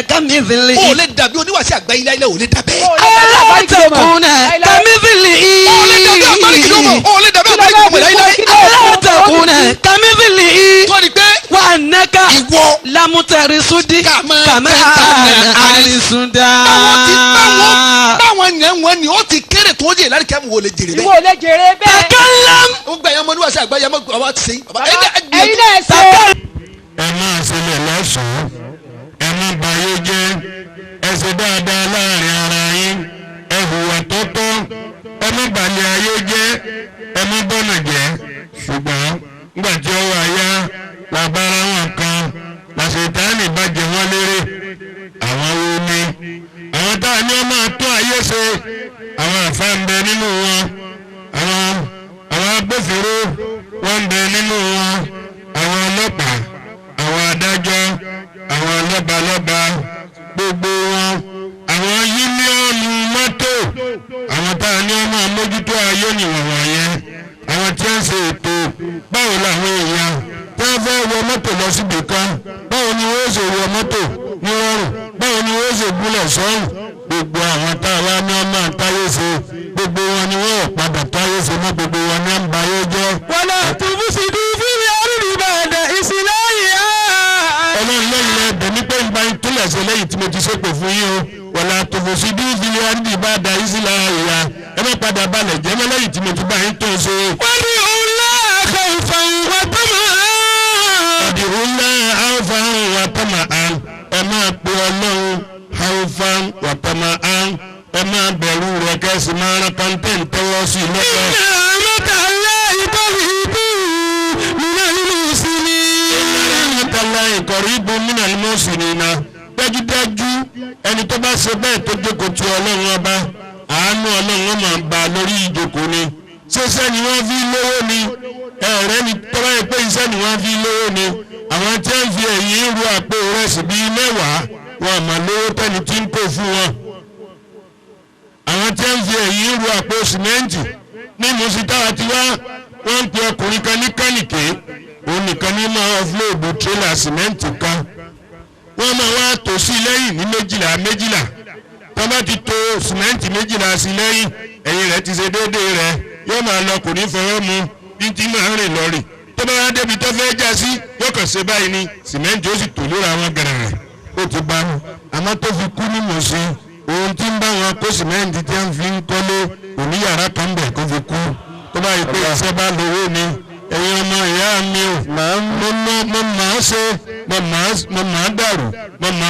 kamithili. O lè dàbí oníwàsí àgbà ilé ilé ò lè dàbẹ́. Alatakuna kamithili. O lè dàbí àgbàlẹ̀ o lè dàbí àgbàlẹ̀ Alatakuna kamithili. Tọ́ni pé. Wa annaka. Ìwọ. Lamutarisudi. Kàmá arisunda. Báwọn yẹn wọn ni ó ti kéré tó jẹ láti kẹ́mu wò lè jèrè bẹ́ẹ̀. Ìwọ lè jèrè bẹ́ẹ̀. Takalam. Ó gba ẹ̀yàn ọmọdé wá sí àgbáyé ọmọ àwọn ti sẹ́yìn. Ẹ̀yin náà ṣe. Ẹ máa ṣẹlẹ̀ lọ́sàn-án, ẹ má bayé jẹ́, ẹ ṣe dáadáa láàrin. tá a ní ọmọ tó ayé ṣe àwọn àfa ń bẹ nínú wọn àwọn agbófinró wọn ń bẹ nínú wọn àwọn ọlọ́pàá àwọn adájọ́ àwọn lọ́balọ́ba gbogbo wọn àwọn yúníọ̀nù mọ́tò àwọn tá a ní ọmọ mójútó ayé nìwọ̀n wọ̀nyẹn àwọn tí ń ṣe ètò báwo làwọn èèyàn tí wọ́n fẹ́ wọ mọ́tò lọ síbi kan báwo ni wọ́n ṣe wọ mọ́tò ní rọrùn báwo ni wọ́n ṣe gúnlẹ̀ sọ́rùn gbogbo àwọn tá a wá ní ọmọ táyé ṣe gbogbo wọn ni wọ́n ò padà táyé ṣe mọ́ gbogbo wọn ní ń ba ayé jẹ́. wala tufsidu fil ardi ba'da islahiha. Ọlọ́run lẹ́yìn lẹ́ bẹ̀ mí pé ń bá yín túlẹ̀ ṣe lẹ́yìn tí mo ti ṣépè fún yín o wala tufsidu fil ardi ba'da islahiha ẹ má padà balẹ̀ jẹ́ mọ́ lẹ́yìn tí mo ti bá yín tó ṣe. Wad'ullaha khawfan wa tama'an. Wad'ullaha khawfan wa tama'an ẹ máa pe Ọlọ́run khawfan wa tama'an ẹ máa bẹ̀rù rẹ̀ kẹ́sì máa rán pàǹtẹ́ ń tẹ́wọ́ sí i lọ́kọ̀. Inna rahmatallahi qaribun minal muhsinin. Inna rahmatallahi qaribun minal muhsinin. Dájúdájú ẹni tó bá ṣe bẹ́ẹ̀ tó jókòó ti Ọlọ́run ọba àánú Ọlọ́run máa ń ba lórí ìjókòó ni. Ṣíṣẹ́ ni wọ́n fi lówó ni ẹ̀rẹ́ ni tọ́lá yẹ pé iṣẹ́ ni wọ́n fi lówó ni àwọn tí wọ́n fi ẹ̀yìn ru àpò ìrẹsì bíi mẹ́wàá wọn àmọ́ lówó tẹ́ni tí ń kó fún wọn. Àwọn tí wọ́n fi ẹ̀yìn ru àpò sìmẹ́ǹtì ní mùsítà ti wá wọ́n ń pe ọkùnrin kan ní kánìké òun nìkan ní máa ọ̀flóòdù tírélà sìmẹ́ǹtì kan wọ́n máa wá tò sí lẹ́yìn ní méjìlá méjìlá tó bá ti tò sìmẹ́ǹtì méjìlá sí lẹ́yìn ẹ̀yìn rẹ̀ ti ṣe déédéé rẹ̀ yóò máa lọ kò ní fọwọ́ mu bí ti máa rìn lọ́rìn tó bá wá débi tó fẹ́ já sí yóò kàn ṣe báyìí ni sìmẹ́ǹtì ó sì tò lóra wọn gẹ̀rẹ̀rẹ̀ ó ti bá wọn àmọ́ tó fi kú ní mọ̀ọ́sí ohun tí ń bá wọn kó sìmẹ́ǹtì tí wọ́n fi ń kọ́lé òní yàrá kan bẹ̀ kó fi kú tó bá yẹ pé iṣẹ́ bá lówó ni ẹ̀yin ọmọ ìyá mi ò mo máa ṣe mo máa dàrú mo máa